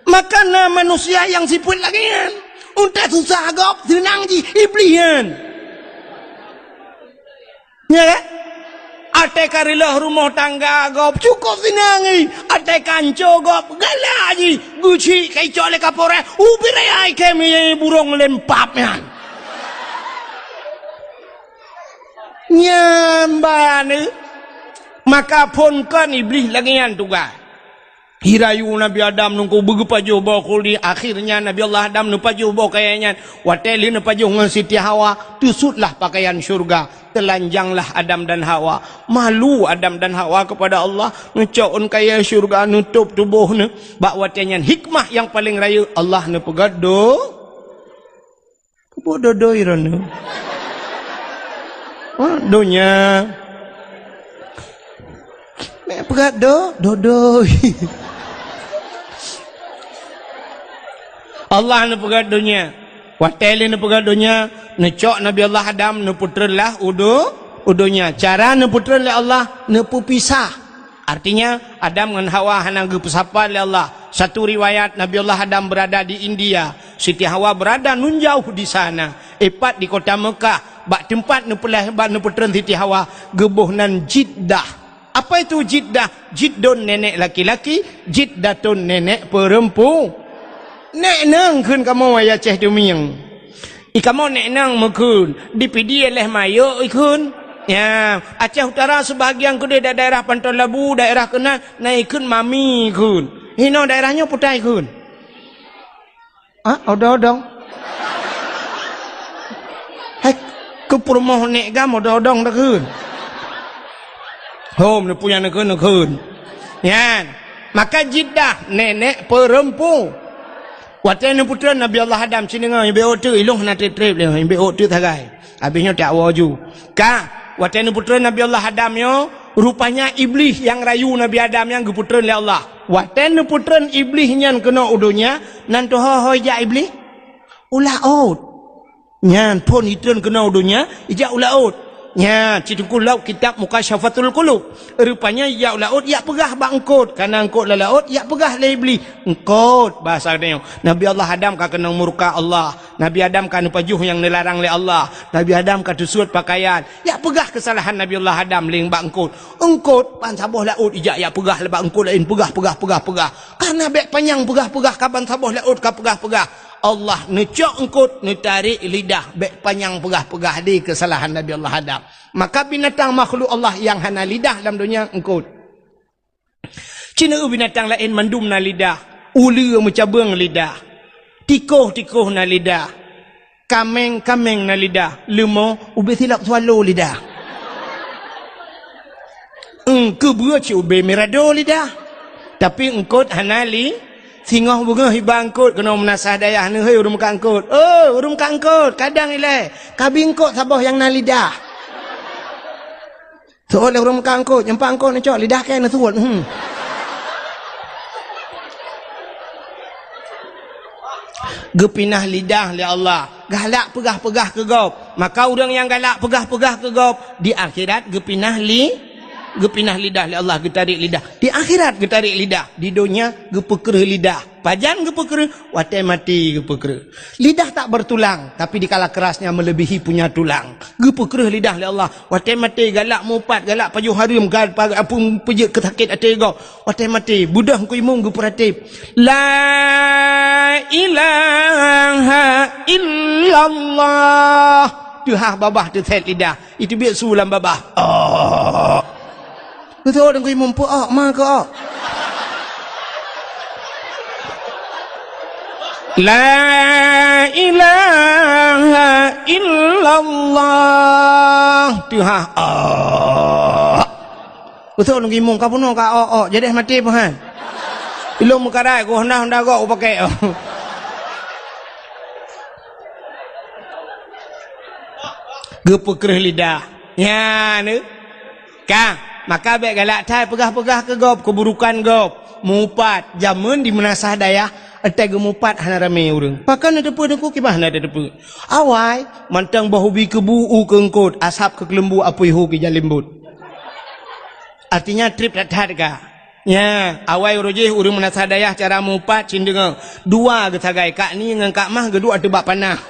Maka na manusia nyang sifeuet lagée nyan. Untée susah gob, seunang jih, Iblih nyan. Ya kan? Até ka reuloh rumoh tangga gob, cukup seunang jih. Até ka anco gob, galak jih. Geuchik ka icok lé kapolres, ubit raya ikhem burông lempap nyan. Nyan ban, eh. Maka phon kon Iblih lagée nyan tugaih. Irayu Nabi Adam nungku beugeupajoh boh khuldi, akhirnya Nabi Allah Adam neupajoh boh kayée nyan. Watée lheueh neupajoh ngon Siti Hawa, teusutlah pakaian syurga, teulanjanglah Adam dan Hawa. Malu Adam dan Hawa kepada Allah, neucok ôn kayée syurga, neutôb tuboh neuh. Bak watée nyan hikmah nyang paleng rayeuk Allah neupeugét do-, Keupeue dodoi droeneuh? Ha, donya. Mek peugah do-, dodoi. Allah neupeugah donya. Watée lé neupeugah donya, neucok Nabi Allah Adam neupeutreun lah u do-, u donya. Cara neupeutreun lé Allah, neupeupisah. Artinya, Adam ngon Hawa hana geupeusapat lé Allah. Satu riwayat, Nabi Allah Adam berada di India, Siti Hawa berada nun jauh di sana. Ipat di kota Mekah, bak teumpat neupeulahé, bak neupeutreun Siti Hawa, geuboh nan Jiddah. Apa itu Jiddah? Jiddon nenek laki-laki, Jiddatun nenek perempu-, Nek nang kheun kamoe, ya Aceh Tumieng. I kamoe nek nang meukheun, di Pidie leh mayok ikheun. Ya, Aceh Utara sebahagian keudeh da-, daerah Panton Labu, daerah keunan, na ikheun mami ikheun. Hinoe daerah nyoe putai ikheun. Ah, odong-odong. Hai, keu peurumoh nek gam odong-odong takheun. Hom, neupunya neukheun, neukheun. Nyan. Maka Jiddah, nenek perempu. Watée neupeutreun Nabi Allah Adam, ci deungoe, ibe ôk teuk, ilong hana treb-treb lé, ibe ôk teuk sagai. Habéh nyoe tak woe ju. Ka, watée neupeutreun Nabi Allah Adam nyoe, rupanya Iblih nyang rayu Nabi Adam nyan geupeutreun lé Allah. Watée neupeutreun Iblih nyan keunoe u donya, nan teuho-ho ijak Iblih? U laôt. Nyan phon itreun keunoe u donya, ijak u laôt. Nyan, ci teungku lok kitab Mukasyafatul Qulub. Rupanya ijak u laôt, ijak peugah bak eungkôt. Kana eungkôt lam laôt, ijak peugah lé Iblih. Eungkôt, bahasa geutanyoe. Nabi Allah Adam ka keunong murka Allah. Nabi Adam ka neupajoh nyang neularang lé Allah. Nabi Adam ka teusuet pakaian. Ijak peugah keusalahan Nabi Allah Adam lé bak eungkôt. Eungkôt, ban saboh laôt ijak, ijak peugah lé bak eungkôt laén. Peugah, peugah, peugah, peugah. Karena bék panyang peugah-peugah ka ban saboh laôt ka peugah-peugah. Allah neucok eungkôt, neutarek lidah, bék panyang peugah-peugah di keusalahan Nabi Allah Adam. Maka binatang makhluk Allah nyang hana lidah lam donya eungkôt. Ci neueu binatang laén mandum na lidah, uleue meucabeueng lidah, tikoh-tikoh na lidah. Kaméng-kaméng na lidah, leumo ubé silop swallow lidah. Eungkôt beue cit ubé mirado lidah. Tapi eungkôt hana li-, singoh beungoh iba eungkôt keunoe meunasah dayah neuh, "Hei, ureuëng meukat eungkôt. Oh, ureuëng meukat eungkôt, kadang ilée, kabi eungkôt saboh nyang na lidah." Seuôt lé ureuëng meukat eungkôt, nyang pat eungkôt neucok, lidah kèe neusuet. Hmm. Geupinah lidah lé Allah. Galak peugah-peugah keu gob. Maka ureuëng nyang galak peugah-peugah keu gob, di akhirat geupinah li-, geupinah lidah lé Allah, geutarek lidah. Di akhirat geutarek lidah, di donya geupeukreueh lidah. Pajan geupeukreueh? Watée maté geupeukreueh. Lidah tak bertulang, tapi dikala kerasnya melebihi punya tulang. Geupeukreueh lidah lé Allah. Watée maté galak mupat, galak pajoh hareuem, gal-, pa-, apui peujeuet keu sakét até gob. Watée maté, beudôh Teungku Imum geupeuratéb, "La ilaha illallah." Teuhah babah teusét lidah. Itu biet su lam babah. Oh. Beutôi Teungku Imum, peu-ok ma keu-ok. "La ilaha illallah." Teuhah. Oh. Beutôi Teungku Imum, ka bunoe ka-ok-ok, jadi maté peuhan. Ilong meukarai ku honda-honda gok upakée. Geupeukreueh lidah. Nyan, eh. Ka, maka bék galak that peugah-peugah keu gob, keuburukan gob. Mupat, jameun di meunasah dayah, watée geumupat hana ramé ureuëng. Pakon na teupeu Teungku, kiban hana teupeu. Awai, mantong boh ubi keubu u keu eungkôt, asab keu keuleumbu apui hu keu jalembot. Artinya treb that-that ka. Nya, awai uroe jih ureuëng meunasah dayah cara mupat cit deungoe. Dua geusagai, Kak Ni ngon Kak Mah geuduek ateueh bak panah.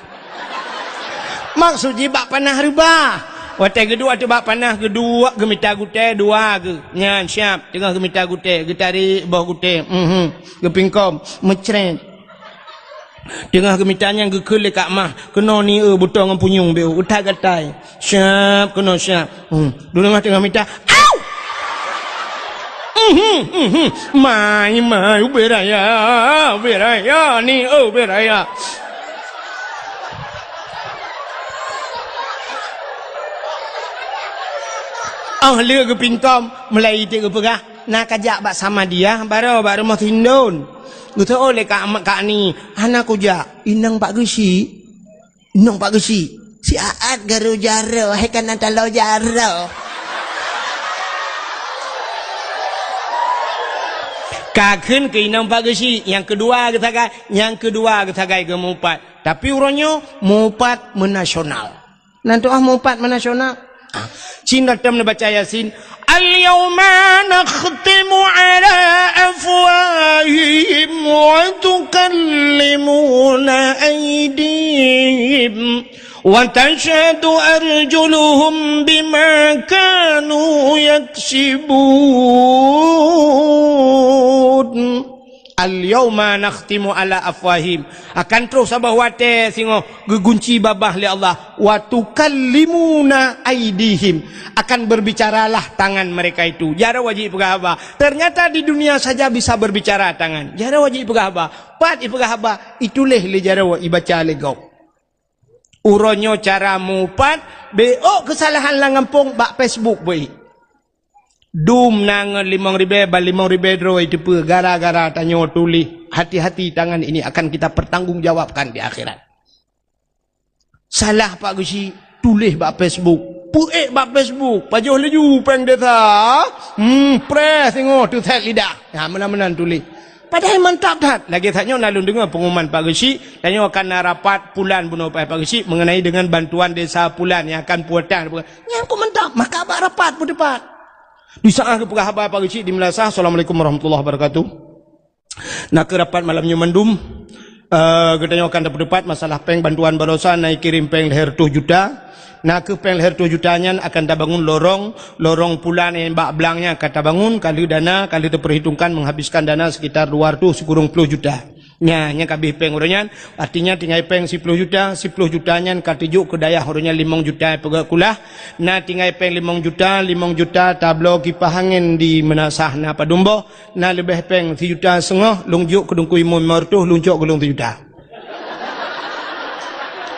Maksud jih bak panah reubah. Watée geuduek ateueh bak panah geuduek geumita gutée dua geuh. Nyan siab, teungoh geumita gutée, geutarek boh gutée. Mhm. Geupingkom, meucret. Teungoh geumita nyan geukheun lé Kak Mah, keunoe ni eu butong ngon punyueng beu, utai gatai. Siab, keunoe siab. Hmm. Dulu teungoh mita, au! Mhm, mhm. Mai, mai, ubé raya, ubé raya, ni eu ubé raya. Oh, lé geupingkom, mulai iték geupeugah, na kajak bak Samadiyah, baroe bak rumoh Sindon. Geuseuôt lé Kak, Kak Ni, hana kujak. Inong Pak Geuchik. Inong Pak Geuchik. Si Aat garu jaroe, hai kana taloe jaroe. Ka kheun keu inong Pak Geuchik, nyang keudua geusagai, nyang keudua geusagai geumupat. Tapi uroe nyoe mupat meunasional. Nan tuah mupat meunasional. Ah, cina tem neubaca Yasin. "Al-yauma nakhtimu ala afwahihim wa tukallimuna aidihim wa tashhadu arjuluhum bima kanu yaksibun." "Al-yauma nakhtimu ala afwahim." Akan troh saboh watée singoh geugunci babah lé Allah, "Wa tukallimuna aidihim." Akan berbicaralah tangan mereka itu. Jaroe jih peugah haba. Ternyata di dunia saja bisa berbicara tangan. Jaroe jih peugah haba. Pat ipeugah haba, ituléh lé jaroe ibaca lé gob. Uroe nyoe cara mupat, bék keusalahan lam gampông bak Facebook beuih. Dum na ngon limong ribée, ban limong ribée droe iteupeue gara-gara tanyoe tuléh. Hati-hati, tangan ini akan kita pertanggungjawabkan di akhirat. Salah Pak Geuchik, tuléh bak Facebook. Peuék bak Facebook, pajoh laju péng desa. Hmm, preh singoh teusét lidah. Ha, meunan-meunan tuléh. Padahai mantap that. Lagée that nyoe na lôn deungoe pengumuman Pak Geuchik, tanyoe akan na rapat pulan bunoe Pak Geuchik mengenai dengan bantuan desa pulan nyang akan puatan. Nyang kok mantap, maka bak rapat peuteupat. Di saat geupeugah haba Pak Geuchik di meulasah, "Assalamualaikum warahmatullahi wabarakatuh." Na keu rapat malam nyoe mandum, eh, geutanyoe akan tapeutupat masalah péng bantuan baroesa na ikirém péng lhée reutôh juta. Na keu péng lhée reutôh juta nyan akan tabangun lorong, lorong pulan nyang bak blang nyan akan tabangun, ka lheueh dana, ka lheueh tapeuhitongkan menghabiskan dana sekitar dua ratus sikureueng ploh juta. Nya, nyang ka abéh péng uroe nyan, artinya tinggai péng siploh juta, siploh juta nyan ka teujok keu dayah uroe nyan limong juta peugah kulah. Na tinggai péng limong juta, limong juta tabloe kipah angén di meunasah na padum boh. Na leubeh péng sijuta seungoh, lôn jok keu Teungku Imum limong reutôh, lôn cok keu lôn sijuta.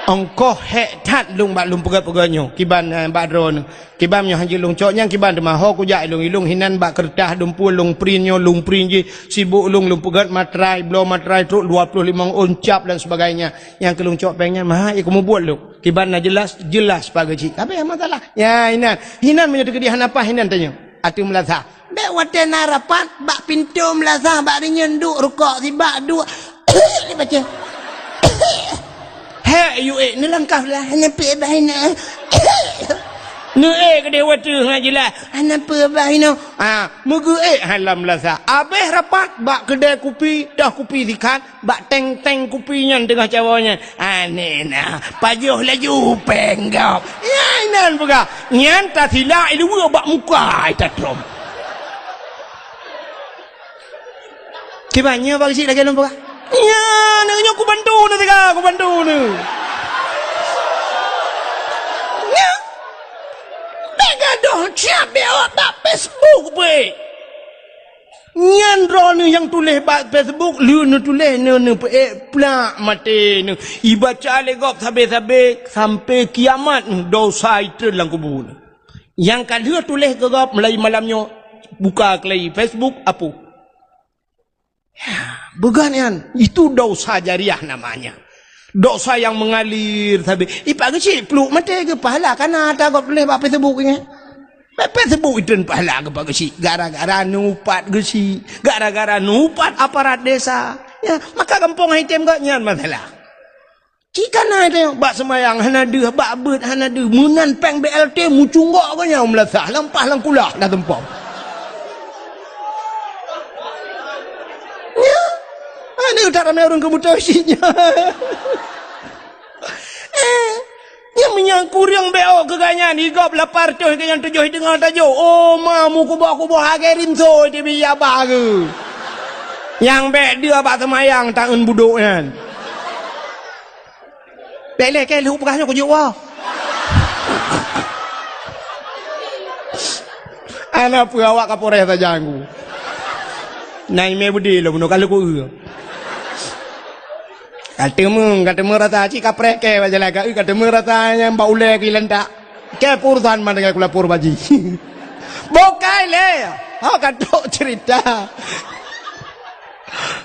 Ongkoh hék that lôn bak lôn peugét-peugét nyoe, kiban, eh, bak droeneuh. Kiban nyoe hana jeuet lôn cok nyan kiban teuma ho kujak ilôn-ilôn hinan bak keureutah dumpue lôn print nyoe, lôn print jih, sibok lôn, lôn peugét matrai, bloe matrai trok dua ploh limong ôn cap dan sebagainya. Nyang keu lôn cok péng nyan, maha, eh, kumubuet lôn. Kiban na jeulaih, jeulaih pageue cit. Ka abéh masalah. Ya, hinan. Hinan meunyoe teukeudi hana paih hinan tanyoe. Ateueh meulasah. Bék watée na rapat, bak pintoe meulasah, bak rinyeun duek rukok sibak duek. Dibaca. Hék, yue ék, neulangkah lah, hana peue bah inoe. Neuék keudeh watée ngat jeulaih, hana peue bah inoe. Ah, meugeuék hana meulasah. Abéh rapat, bak keudè kupi, toh kupi sikat, bak teng-teng kupi nyan teungoh cawoe nyan. Aneh na, pajoh laju péng gob. Nyan inan peugah. Nyan tasilak iluwa bak muka ita trom. Kiban nyoe bak geuchik lagèe lôn peugah. Nyan, nyoe kubantu neuh teuka, kubantu neuh. Nyan. Bèk gadoh siap bèk awak bak Facebook bèk. Nyan droeneuh nyang tuléh bak Facebook, lheueh neutuléh neuh, neupeuék plak maté neuh. Ibaca lé gob sabé-sabé sampai kiamat neuh, dosa itreun lam kubu neuh. Nyang ka lheueh tuléh keu gob mulai malam nyoe, buka keulai Facebook, apuh. Ya, beugan nyan, itu dosa jariah namanya. Dosa yang mengalir sabé. Ipak geuchik pluek maté geupahala kana ata gob tuléh bak Facebook nyan. Bak Facebook itreun pahala geupak geuchik. Gara-gara neuupat geuchik. Gara-gara neuupat aparat desa. Ya, maka gampông hai tem geuh nyan masalah. Cit kana teuh bak seumayang hana deuh, bak beuet hana deuh, meunan péng B L T mucunggok geuh nyan meulasah lam paih lam kulah na tumpom. Nyan, aneuk that ramé ureueng keubutoe cit nyan. Eh, nyan meunyan kureueng B O keu gobnyan, i gob lapan reutôh keu nyang tujoh i teungoh tajok. Oh, ma meukuboh-kuboh lagèe rinso di biya bah geuh. Nyang bèk deuh bak seumayang taeun budok nyan. Bèk lé kèe lheueh peugah nyoe kujok woe. Hana peue awak Kapolres sajan ku. Na imé beudé lom bunoe ka lheueh ku eu. Ka teumeung, ka teumeung rasa cit kapreh kèe bak jalan ka eu, ka teumeung rasa nyang bak ulèe keu ilantak. Kèe peurusan man dengan kulapor baji. Bukai lé. Ha ka trok cerita.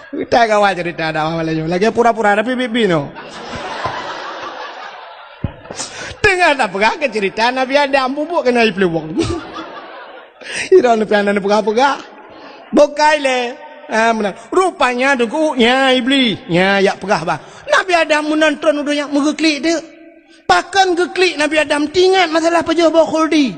Kita kawan cerita dah malam nyoe. Lagèe pura-pura tapi bibi no. Teungoh tapeugah keu cerita Nabi Adam, bubuk keunan i peuluwong. Sidroe neupian neupeugah-peugah. Bukai lé. Ha, meunan. Rupanya teungku, nya Iblis. Nya jak peugah bah. Nabi Adam meunan tron u donya meugeuklik teuk. Pakon geuklik Nabi Adam teuingat masalah pajoh boh khuldi.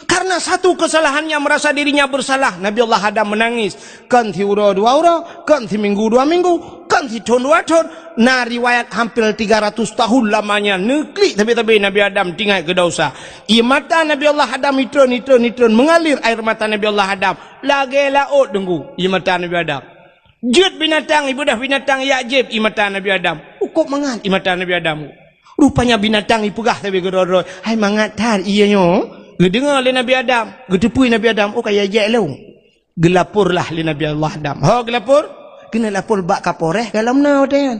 Karena satu kesalahannya merasa dirinya bersalah, Nabi Allah Adam menangis. Kon siuroe dua uroe, kon siminggu dua minggu, kon sithon dua thon. Na riwayat hampir tiga ratus tahun lamanya neuklik sabe-sabe Nabi Adam teuingat keu dosa. Ie mata Nabi Allah Adam itron, itron, itron, mengalir air mata Nabi Allah Adam. Lagèe laôt teungku, ie mata Nabi Adam. Jeuet binatang, ibeudôh binatang jak jieb ie mata Nabi Adam. Ukôb mangat ie mata Nabi Adam. Rupanya binatang ipeugah sabe keudroe-droe, "Hai mangat that ie nyoe." Geudeungoe lé Nabi Adam, geuteupeue Nabi Adam, "Oh, ka ijak lôn." Geulaporlah lé Nabi Allah Adam. Ho geulapor? Keuneuk lapor bak Kapolres ka lom na watèe nyan.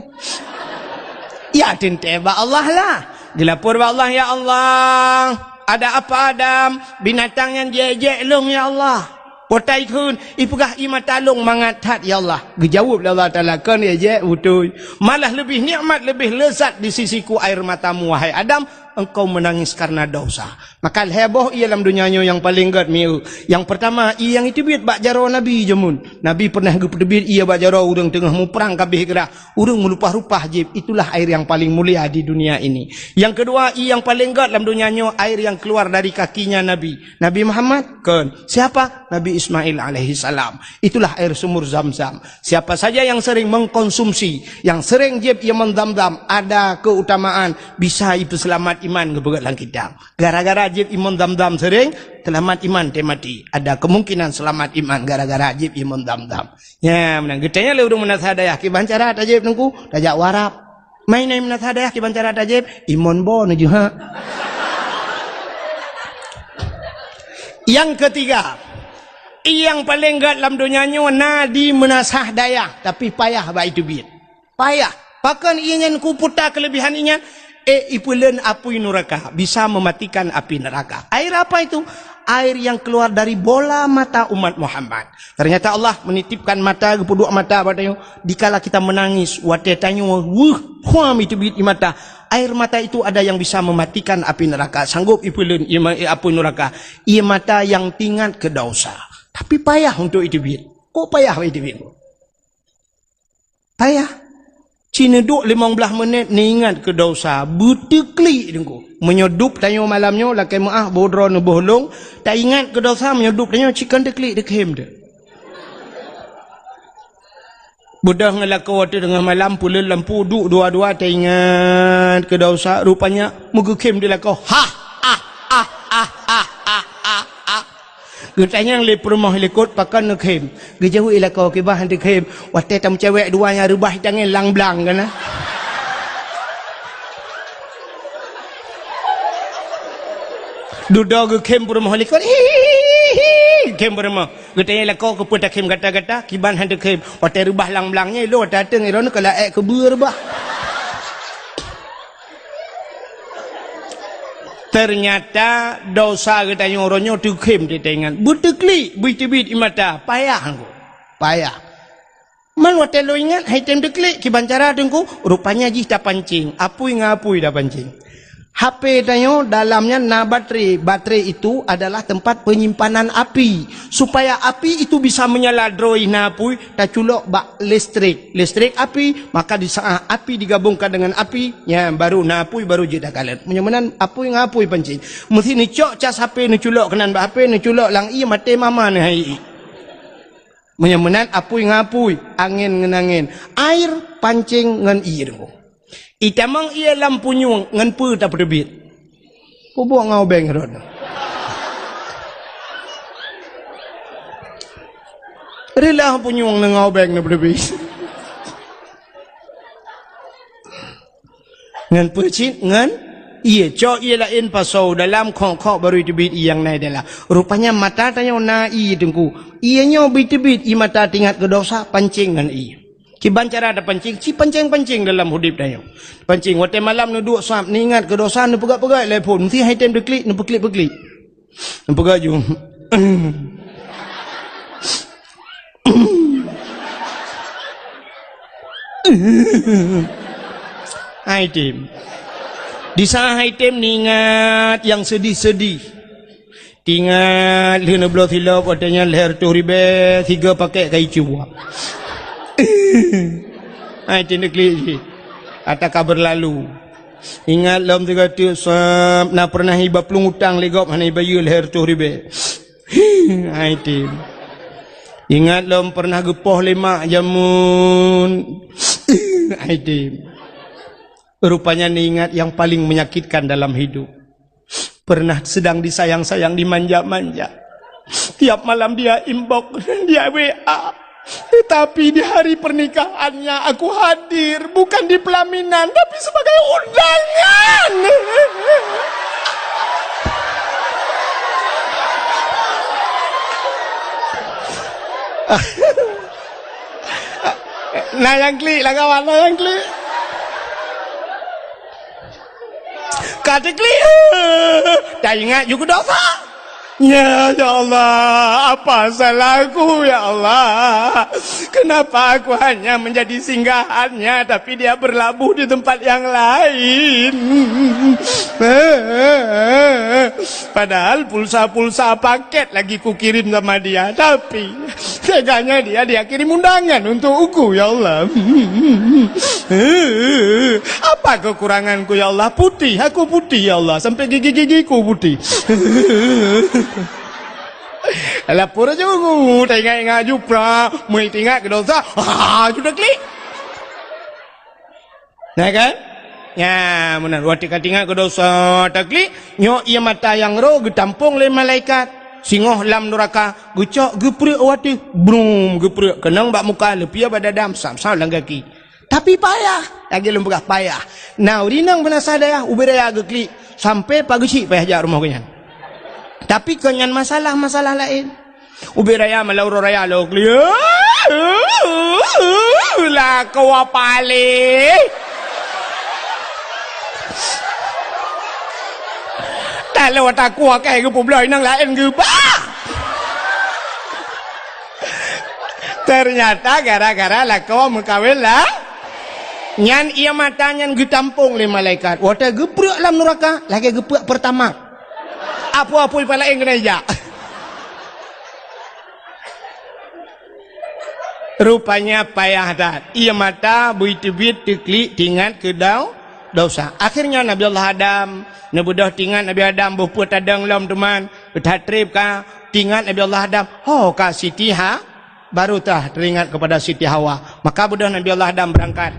Ya teuntèe bak Allah lah. Geulapor bak Allah, "Ya Allah, ada apa Adam? Binatang nyan jiek-jiek lôn ya Allah." Potai kheun, ipeugah ie mata lôn mangat that ya Allah. Geujaweueb lé Allah Taala, "Kon jiek-jiek beutôi. Malah leubeh nikmat, leubeh lezat di sisiku air matamu, wahai Adam, engkau menangis karena dosa." Maka lhèe boh ie lam donya nyoe nyang paleng gèt mieu. Nyang peurtama, ie nyang iteubiet bak jaroe Nabi jameun. Nabi peureunah geupeuteubiet ie bak jaroe ureueng teungoh muprang ka abéh grah. Ureueng meulupah-lupah jieb, itulah air yang paling mulia di dunia ini. Yang kedua, ie nyang paleng gèt lam donya nyoe, air yang keluar dari kakinya Nabi. Nabi Muhammad? Kon. Siapa? Nabi Ismail alaihissalam. Itulah air sumur Zam-Zam. Siapa saja yang sering mengkonsumsi, yang sering jieb ie mon Zam-Zam, ada keutamaan bisa ipeuseulamat iman geupeugèt lam kitab. Gara-gara jieb ie mon Zam-Zam sering, seulamat iman teuh maté. Ada kemungkinan seulamat iman gara-gara jieb ie mon Zam-Zam. Nya, meunan geutanyong lé ureueng meunasah dayah, "Kiban cara tajieb Teungku?" "Tajak u Arab." "Mai na meunasah dayah kiban cara tajieb?" "Ie mon bo neujeuhak." Nyang ketiga, ie nyang paleng gèt lam donya nyoe na di meunasah dayah, tapi payah bak iteubiet. Payah. Pakon ie nyan kuputa keuleubihan ie nyan? Eh, ipeuleuen apui nuraka, bisa mematikan api neraka. Air apa itu? Air yang keluar dari bola mata umat Muhammad. Ternyata Allah menitipkan mata, geupeuduek mata bak tanyoe. Dikala kita menangis, watée tanyoe weueh, huam iteubiet ie mata. Air mata itu ada yang bisa mematikan api neraka. Sanggup ipeuleuen ie ma-, apui nuraka. Ie mata yang teuingat keu dosa. Tapi payah untuk iteubiet. Kok payah iteubiet? Payah. Ci neuduek limong blaih menit, neuingat keu dosa, beuteuklik Teungku. Meunyoe dub tanyoe malam nyoe, lakée meuáh, boh droe neuboh lông, taingat keu dosa, meunyoe dub tanyoe, ci kon teuklik, teukhem teuh. Beudôh ngon lakoe teungoh malam, peuleuen lampu, duek dua-dua, taingat keu dosa, rupanya meugeukhem di lakoe. Hah! Ah! Ah! Ah! Ah! Ah! Ah! Ah! Geutanyong lé peurumoh likot, "Pakon neukhem?" Geujaweueb lakoe, "Kiban han teukhem, watée tameucewek dua nyang reubah tangieng lang-blang kana." Dudoe geukhem peurumoh likot, "Hihihi, khem peurumoh." Geutanyong lakoe, "Keupeue takhem gata-gata?" "Kiban han teukhem, watée reubah lang-blang nyan, ilôn watée ateueng, droeneuh ka laék keubeue reubah." Ternyata dosa geutanyoe uroe nyoe teukhem teuingat. Beuteuklik, beuteubit ie mata, payah Teungku. Payah. Man watée lôn ingat, han item teuklik, kiban cara Teungku, rupanya jih tapancing, apui ngon apui tapancing. H P tanyoe dalamnya na baterai. Baterai itu adalah tempat penyimpanan api. Supaya api itu bisa menyala droe na apui, taculok bak listrik. Listrik api, maka di saat api digabungkan dengan api, nyan baru na apui, baru jeuet takalon. Meunyoe meunan apui ngon apui pancing. Meusti neucok cas H P, neuculok keunan bak H P, neuculok lam ié, maté mama neuh hai ié. Meunyoe meunan apui ngon apui, angén ngon angén. Air pancing ngon ié Teungku. Itamong ié lam punyueng ngon peue tapeuteubiet? Peubuet ngon ubeng rot. Reulah punyueng ngon ubeng na peuteubiet. Ngon peue cit? Ngon ié. Cok ié laén pasoe dalam, khok-khok baru iteubiet ié nyang na dalam. Rupanya mata tanyoe na ié Teungku. Ié nyoe beuteubiet ie mata teuingat keu dosa, pancing ngon ié. Kiban cara tapancing, ci pancing-pancing dalam udeb tanyoe. Pancing, watée malam neuduek sab, neuingat keu dosa, neupeugah-peugah lé phon, meusti han item teuklik, neupeuklik-peuklik. Neupeugah ju. Han item. Di saat han item neuingat nyang seudih-seudih. Teuingat lheueh neubloe silop, watée nyan lhée reutôh ribée, sigoe pakét kayée cue. Hai, teuneuk klik jih. Ata ka beurlalu. Ingat lom sigoe teuk sab, na peureunah iba plueng utang lé gob hana ibayeue lhée reutôh ribée. Hai, tem. Ingat lom peureunah geupoh lé mak jameun. Hai, tem. Rupanya neuingat nyang paleng menyakitkan dalam hidup. Pernah sedang disayang-sayang, dimanja-manja. Tiap malam dia inbox, dia W A. Tetapi di hari pernikahannya aku hadir, bukan di pelaminan, tapi sebagai undangan. Na nyang klik lah kawan, na nyang klik. Ka teuklik, taingat ju keu dosa. Ya, ya Allah, apa salahku, ya Allah? Kenapa aku hanya menjadi singgahannya, tapi dia berlabuh di tempat yang lain? Padahal pulsa-pulsa paket lagi kukirim sama dia, tapi teganya dia, dia kirim undangan untuk aku, ya Allah. Apa kekuranganku, ya Allah? Putih, aku putih, ya Allah. Sampai gigi-gigiku putih. Lapor aja guru, teringat-ingat jupra, meuingat ke dosa, ha, sudah klik. Nah kan? Ya, meunan. Watée ka teuingat keu dosa taklik, nyoe ié mata nyang roh geutampong lé malaikat. Singoh lam nuraka, geucok geupreuek watée, brum, geupreuek keunong bak muka, leupie bak dada, sam-sam lam gaki. Tapi payah, lagée lôn peugah payah. Na ureuëng inong beunasah dayah, ubé raya geuklik, sampai pageusyik payah jak rumoh geuhnyan. Tapi kon nyan masalah-masalah laén. Ubé raya malam uroe raya lôn klik. Lakoe paléh. Kalau watèe aku akai geupeubloe inong laén geubah. Ternyata gara-gara lakoe meukawen lah. Nyan ié mata nyan geutampong lé malaikat. Watèe geuprek lam nuraka, lagèe geuprek Pertamax. Apui-apui pih laén keuneuk jak. Rupanya payah that. Ié mata beuteubiet teuklik teuingat keu dau-, dosa. Akhirnya Nabi Allah Adam, neubeudôh teuingat Nabi Adam boh peue tadong lom teuma, that treb ka teuingat Nabi Allah Adam, ho ka Siti Ha-, baru tah teuingat kepada Siti Hawa. Maka beudôh Nabi Allah Adam beurangkat.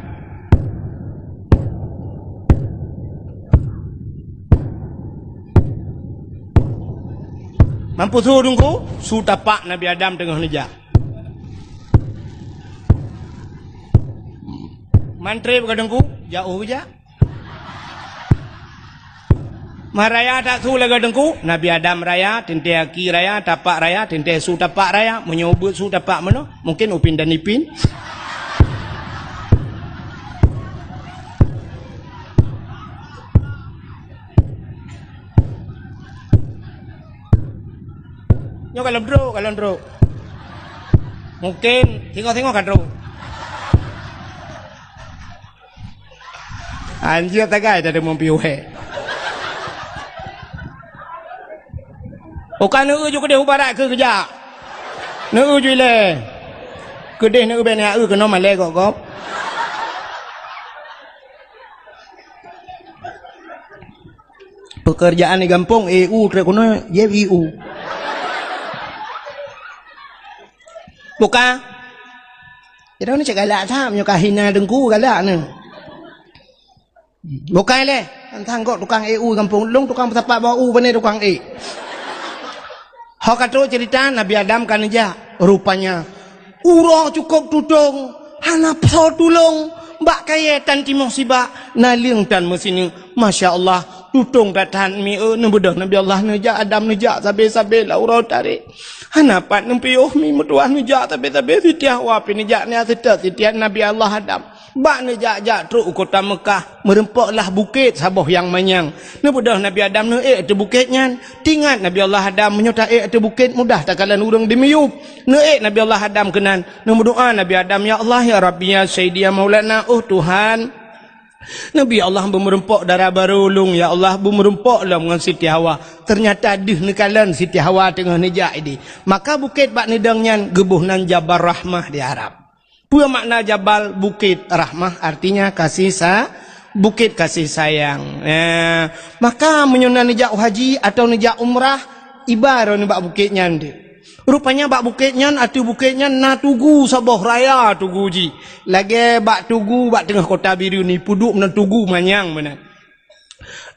Mampu su Teungku, su tapak Nabi Adam teungoh neujak. Man treb ka Teungku, jak u jak. Man raya that su lagèe Teungku, Nabi Adam raya, teuntèe aki raya, tapak raya, teuntèe su tapak raya, meunyoe ubeuet su tapak meunoe, mungken Upin dan Ipin. Nyoe kalon trok, kalon trok. Mungken singoh-singoh ka trok. Anjir tagai tadi mumpi uhé. Uka neu ju keudeh u barat keu geujak. Neu ju ilèe. Keudeh neu bèk neu keunoe malèe gop-gop. Pekerjaan di gampông, E U trép keunoe, jép I U. Buka. Jadi ni cek galak that, meunyoe ka hina Teungku galak ni. Buka lé, tantang gok tukang E U gampông. Lôn tukang peusapat bak U, pane tukang ék. Ho ka trok cerita Nabi Adam ka neujak. Rupanya, uroe cukôp tutong, hana pho tulông, bak kayèe tan timoh sibak, naleueng tan meusineuk. Masya Allah, tutong that that mi, eh, neubeudôh Nabi Allah neujak, Adam neujak, sabe-sabe lam uroe tarek. Hana pat neupiôh mi meutuah neujak, sabe-sabe Siti Hawa pih neujak, nyan seutôt Siti Nabi Allah Adam. Bak neujak-jak trok u kota Meukah, meurumpok lah bukét saboh nyang manyang. Neubeudôh Nabi Adam neuék ateueh bukét nyan. Teuingat Nabi Allah Adam, meunyoe taék ateueh bukét mudah takalon ureuëng dimiyueb. Neuék Nabi Allah Adam keunan, neumeudoá Nabi Adam, "Ya Allah, ya Rabbi, ya Sayyidi, ya Maulana, oh Tuhan. Nabi Allah beumeurumpok dara barô lôn, ya Allah, beumeurumpok lom ngon Siti Hawa." Teunyata deuh neukalon Siti Hawa teungoh neujak idéh. Maka bukét bak neudong nyan geuboh nan Jabal Rahmah di Arab. Peue makna Jabal? Bukét. Rahmah artinya kasih sa-, bukét kasih sayang. Eh, maka meunyoe na neujak u haji atawa neujak umrah, iba droeneuh bak bukét nyan deuh. Rupanya bak bukét nyan, ateueh bukét nyan na tugu saboh raya tugu jih. Lagèe bak tugu bak teungoh kota Bireuen, ipeuduek meunan tugu manyang meunan.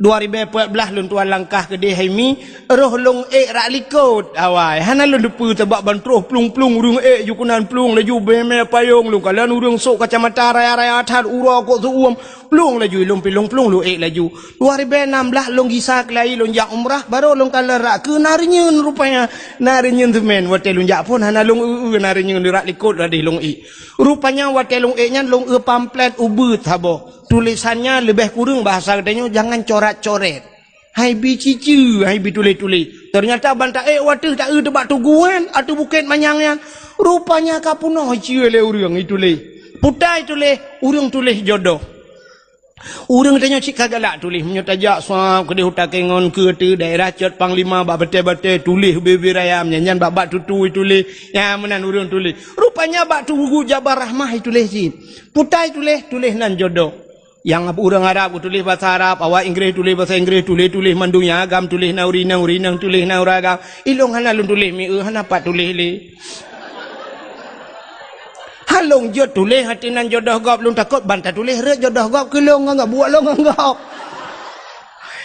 Dua ribèe peuet blah lôn tuan langkah keudéh hai mi, roh lôn ék rak likot awai. Hana lôn teupeue sabab ban troh plueng-plueng ureuëng ék ju keunan plueng laju mé-mé payong lôn kalon ureuëng sôk kacamata raya-raya that uroe kok seuuem plueng laju ilôn pilong plueng lôn ék laju. Dua ribèe nam blah lôn gisa keulayi lôn jak umrah, barô lôn kalon rak keu na reunyeun rupanya. Na reunyeun seumén watèe lôn jak phôn hana lôn eu-eu na reunyeun rak likot radeh lôn ék. Rupanya watèe lôn ék nyan lôn eu pamflet ubeut saboh. Tulésan nyan leubeh kureueng bahasa geutanyoe jangan corat-coret. Hai bi ciceue, hai bi tuléh-tuléh. Teunyata ban taék watèe taeu teubak tugu nyan, ateueh bukét manyang nyan. Rupanya ka peunoh iceue lé ureuëng ituléh. Putai tuléh, ureuëng tuléh jodoh. Ureuëng tanyoe cit ka galak tuléh, meunyoe tajak sab keudéh u Takengon keu ateueh daerah Cot Panglima bak batèe-batèe tuléh ubé-ubé raya, nyan, nyan bak-bak tutui tuléh. Nyan meunan ureuëng tuléh. Rupanya bak tugu Jabal Rahmah ituléh cit. Putai tuléh, tuléh nan jodoh. Nyang ureuëng Arab geutuléh basa Arab, awak Inggréh tuléh basa Inggréh, tuléh-tuléh mandum nyang agam tuléh na ureuëng inong, ureuëng inong tuléh na ureuëng agam. Ilôn hana lôn tuléh mi-, eu, hana pat tuléh lé. Han lôn jeuet tuléh ateueh nan jodoh gob, lôn takot ban tatuléh rhot jodoh gob keu lôn ngon gob, buet lôn ngon gob.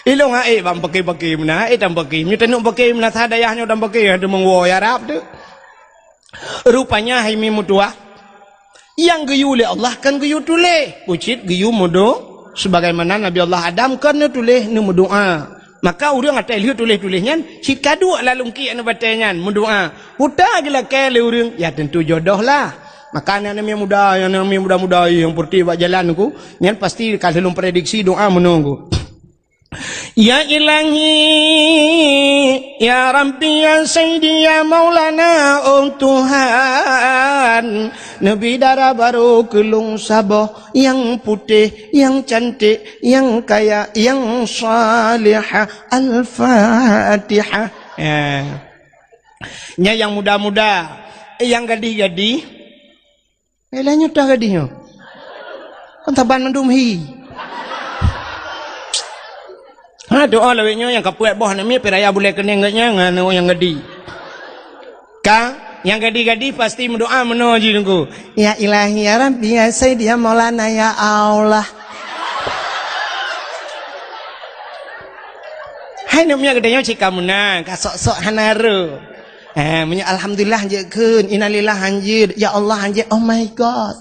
Ilôn han ék ban paké-paké meunan, han ék tan paké. Meunyoe taneuk paké meunan sa dayah nyoe tan paké, han teumeung woe Arab teuh. Rupanya hai mi meutuah, nyang geuyue lé Allah kan geuyue tuléh, cit geuyue meudo-, sebagaimana Nabi Allah Adam kan neutuléh neumeudoá. Maka ureuëng atai lheueh tuléh-tuléh nyan, cit ka duek lam lungkiek neubatée nyan meudoá. Puta geulakée lé ureuëng, ya tentu jodoh lah. Maka aneuk-aneuk muda, aneuk-aneuk muda-muda nyang peureutih bak jalan ku, nyan pasti ka lheueh lôn prediksi doá meunoe ku. Ya Ilahi, ya Rabbi, ya Sayyidi, ya Maulana, oh Tuhan, neubi dara barô keu lôn saboh nyang putéh, nyang cantik, nyang kaya, nyang salihah. Al-Fatihah. Ya. Nyan nyang muda-muda, eh, nyang gadih-gadih. Eh, lheuh nyoe toh gadih nyoe. Kon saban mandum hi. Ha, doa lawét nyoe nyang ka peuet boh aneuk miet, pih raya bulèe keuneng geuh nyan ngon aneuk nyang gadih. Ka, nyang gadih-gadih pasti meudoa meunoe jih Teungku. Ya Ilahi, ya Rabbi, ya Sayyidi, ya Maulana, ya Allah. Hai aneuk miet geutanyoe cit ka meunan, ka sok-sok hana rô. Eh, meunyoe alhamdulillah hanjeuet kheun, innalillah hanjeuet, ya Allah hanjeuet, oh my God.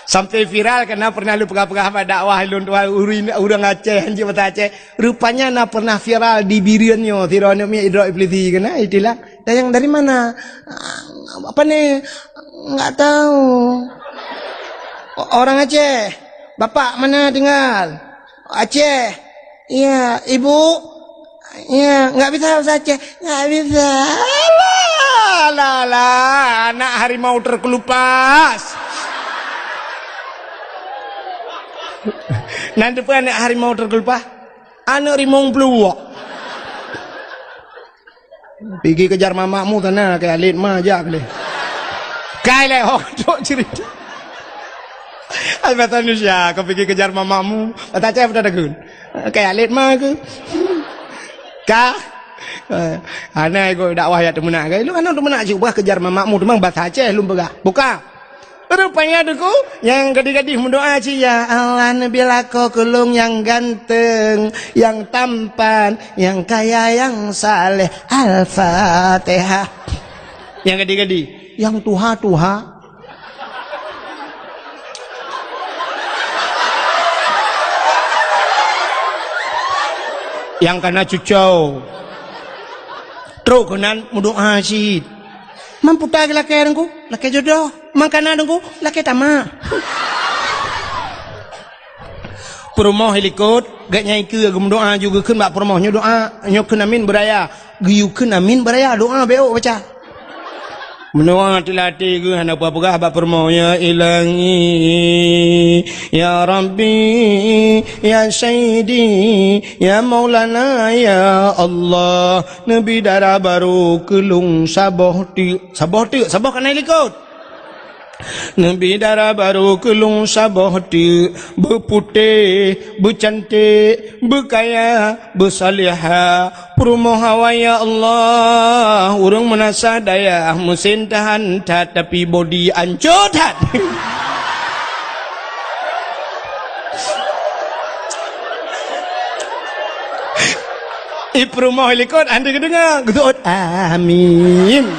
Sampai viral karena pernah lôn peugah-peugah bak dakwah lôn tuan ureueng, ureueng Aceh hanjeuet bahasa Aceh. Rupanya na pernah viral di Bireuen nyoe, sidroe aneuk miet idrop iblisi keunan, istilah. Tanyong dari mana? Apa ni? Enggak tahu. O-, orang Aceh. Bapak mana tinggal? Aceh. Iya, ibu? Iya, enggak bisa bahasa Aceh. Enggak bisa. Alah, alah, alah, anak harimau terkelupas. Nan depan anak harimau terkelupas. Anak rimong peluwak. Pigi kejar mamakmu sana, kayak alit ma jak leh. Kai leh, oh, dok cerita. Ai, bahasa Indonesia, kau pigi kejar mamakmu. Bahasa Aceh apa dah takun? Kayak alit ma ke? Ka? Eh, anai kau dakwah ya teumeunak ke? Lu kan teumeunak cik ubah kejar mamakmu, teumang bahasa Aceh lu peugah. Buka. Rupanya Teungku, nyang gadih-gadih meudoa cit, "Ya Allah, neubi lakoe keu lôn nyang ganteng, nyang tampan, nyang kaya, nyang saleh." Al-Fatihah. Nyang gadih-gadih, nyang tuha-tuha. Nyang kana cucau. Trok keunan meudoa cit. Mampu ta geulakée Teungku, lakée jodoh. Mangkana Teungku, lakée tamak. Peurumoh i likot, gét nyang ikeue geumeudoa ju geukheun bak peurumoh nyoe doa, nyoe kheun amin beuraya. Geuyue kheun amin beuraya, doa bék baca. Meunoe teulatée geuh hana peugah bak peurumoh, "Ya Ilahi, ya Rabbi, ya Sayyidi, ya Maulana, ya Allah, neubi dara barô keu lôn saboh teuk." Saboh teuk, saboh kana i likot. Neubi dara barô keu lôn saboh teuk, beuputéh, beucanték, beukaya, beusalihah. Peurumoh awai, ya Allah, ureueng meunasah dayah, meusén tahan that, tapi bodi ancô that. I peurumoh i likot, hana geudeungoe, geuseuôt, "Amin."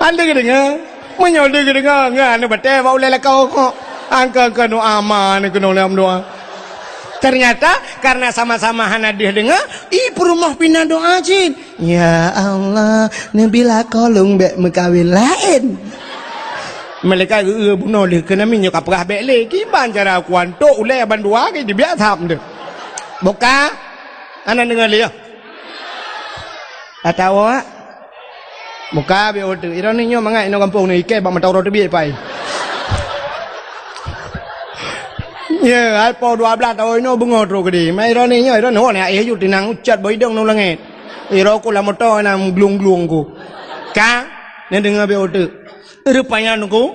Hana geudeungoe. Meunyoe deuh geudeungoe, ngon aneuk batée bak ulée lakoe kok. Angka-angka doa ma aneuk keunoe lom doa. Ternyata, karena sama-sama hana deuh deungoe, i peurumoh pih na doa cit. "Ya Allah, neubi lakoe lôn bék meukawen laén." Malaikat geu-, geu-, bunoe lé keunan, meunyoe ka peugah bék lé, kiban cara kuantok ulée bandua ke dibiak tham deuh. Buka, hana deungoe lé, ya. Atawa Muka biôh teuk. Droeneuh nyoe mangat inoe gampông nyoe, ikée bak mata uroe teubiet pai. Nyoe, hai po dua blaih taun inoe beungoh trok keudeh. Mai droeneuh nyoe, droeneuh ho nyan éh ju tinang ucat bak idong ngon langét. Iroe ku lam moto na glueng-glueng ku. Ka, neudeungoe biôh teuk. Rupanya nungku,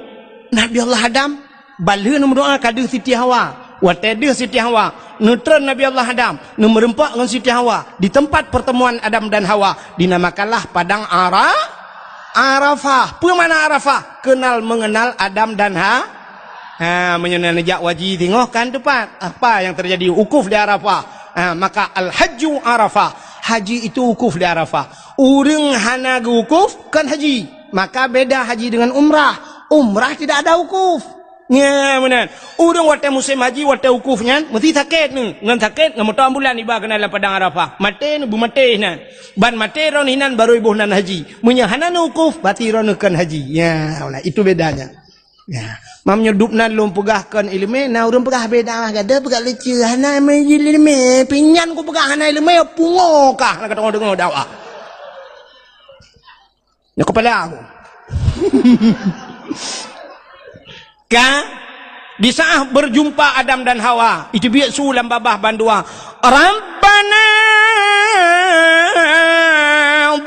Nabi Allah Adam Ban lheueh neumeudoá ka deuh Siti Hawa. Watée deuh Siti Hawa, neutreun Nabi Allah Adam, neumeureumpok ngon Siti Hawa di teumpat peurteumuan Adam dan Hawa, dinamakanlah Padang Ara-, Arafah. Peue makna Arafah? Kenal mengenal Adam dan Ha-, ha, meunyoe na neujak haji singoh kan teumpat. Apa nyang teujadi? Wukuf di Arafah. Ha, maka al-hajju Arafah. Haji itu wukuf di Arafah. Ureuëng hana geuwukuf, kon haji. Maka beda haji dengan umrah. Umrah tidak ada wukuf. Nya meunan. Ureuëng watée musém haji, watée wukuf nyan, meusti sakét neuh. Ngon sakét, ngon moto ambulan iba keunan lam Padang Arafah. Maté neuh, beumaté inan. Ban maté droeneuh inan, barô iboh nan haji. Meunyoe hana neuwukuf, berarti droeneuh kon haji. Ya, itu bedanya. Ya. Mam nyoe dub nan lôn peugah kon ileumèe, na ureueng peugah beda, gadoh peugah lucu, hana ileumèe, pinyan kupeugah hana ileumèe, pungo kah, na ka deungoe dakwah. Nyoe kepala aku. Ka, di saat berjumpa Adam dan Hawa, itu biasa lam babah bandua. Rabbana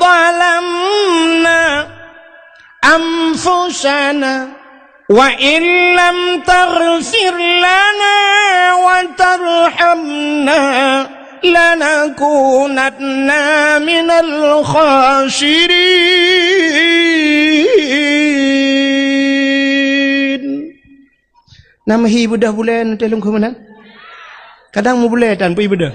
zalamna anfusana wa illam taghfir lana wa tarhamna lanakunanna minal khasirin. Nam hi beudôh buleuen teuh lungkhu meunan. Kadang mubulée tan pih beudôh.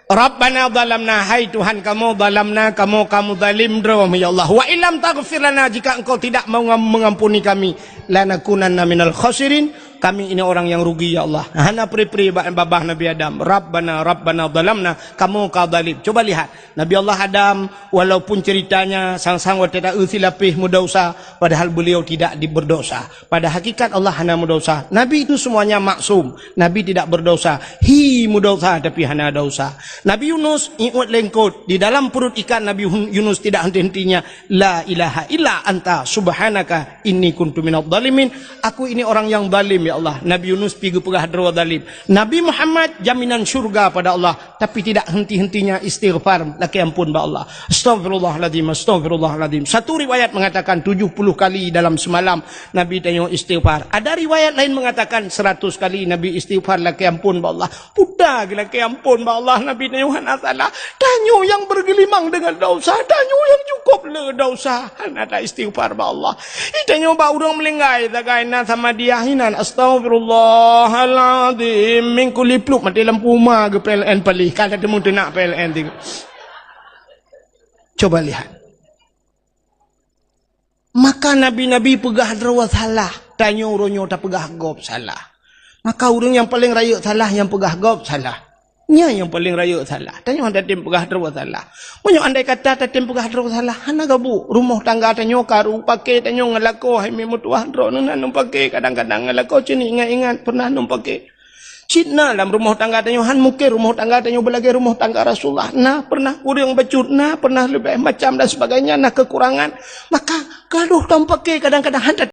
Rabbana zalamna, hai Tuhan kamoe, zalamna, kamoe ka meuzalim droe, ya Allah. Wa illam taghfir lana, jika Engkau tidak mengam-, mengampuni kami, lanakunanna minal khasirin, kami ini orang yang rugi, ya Allah. Hana pri-pri ba-, babah Nabi Adam. Rabbana, Rabbana zalamna, kamoe ka zalim. Coba lihat, Nabi Allah Adam, walaupun ceritanya sang-sang watée ta-eu silapéh meudosa, padahal beliau tidak di-, berdosa. Pada hakikat Allah hana meudosa. Nabi itu semuanya maksum. Nabi tidak berdosa. Hi meudosa tapi hana dosa. Nabi Yunus iôt lengkot. Di dalam perut ikan Nabi Hun-, Yunus tidak henti-hentinya, "La ilaha illa anta subhanaka inni kuntu minadh dhalimin." Aku ini orang yang zalim, ya Allah. Nabi Yunus pi geupeugah droe zalim. Nabi Muhammad jaminan syurga pada Allah. Tapi tidak henti-hentinya istighfar, lakée ampôn bak Allah. Astaghfirullahalazim, astaghfirullahalazim. Satu riwayat mengatakan tujuh puluh kali dalam semalam Nabi tanyoe istighfar. Ada riwayat lain mengatakan seratus kali Nabi istighfar, lakée ampôn bak Allah. Puta geu lakée ampôn bak Allah, Nabi tanyoe hana salah. Tanyoe yang bergelimang dengan dosa, tanyoe yang cukup le dosa. Hana ta istighfar bak Allah. Ih, tanyoe bak ureueng meulinggai sagai na sama dia hinan, "Astaghfirullahalazim," min kulli pluek maté lampu uma geu P L N paléh, ka teumeung teunak P L N tiga. Coba lihat. Maka nabi-nabi peugah droe salah, tanyoe uroe nyoe tapeugah gob salah. Maka ureueng nyang paleng rayeuk salah nyang peugah gob salah. Nyan nyang paleng rayeuk salah. Tanyoe hana tatem peugah droe salah. Meunyoe andai kata tatem peugah droe salah, hana gabuek. Rumoh tangga tanyoe karu, paké tanyoe ngon lakoe, hai meutuah droeneuh na lôn paké, kadang-kadang ngon lakoe cit ingat-ingat pernah lôn paké. Cit na lam rumoh tangga tanyoe, han mungken rumoh tangga tanyoe beulagée rumoh tangga Rasulullah. Na pernah kureueng bacut, na pernah leubeh macam dan sebagainya, na kekurangan. Maka gadoh tatem paké kadang-kadang hana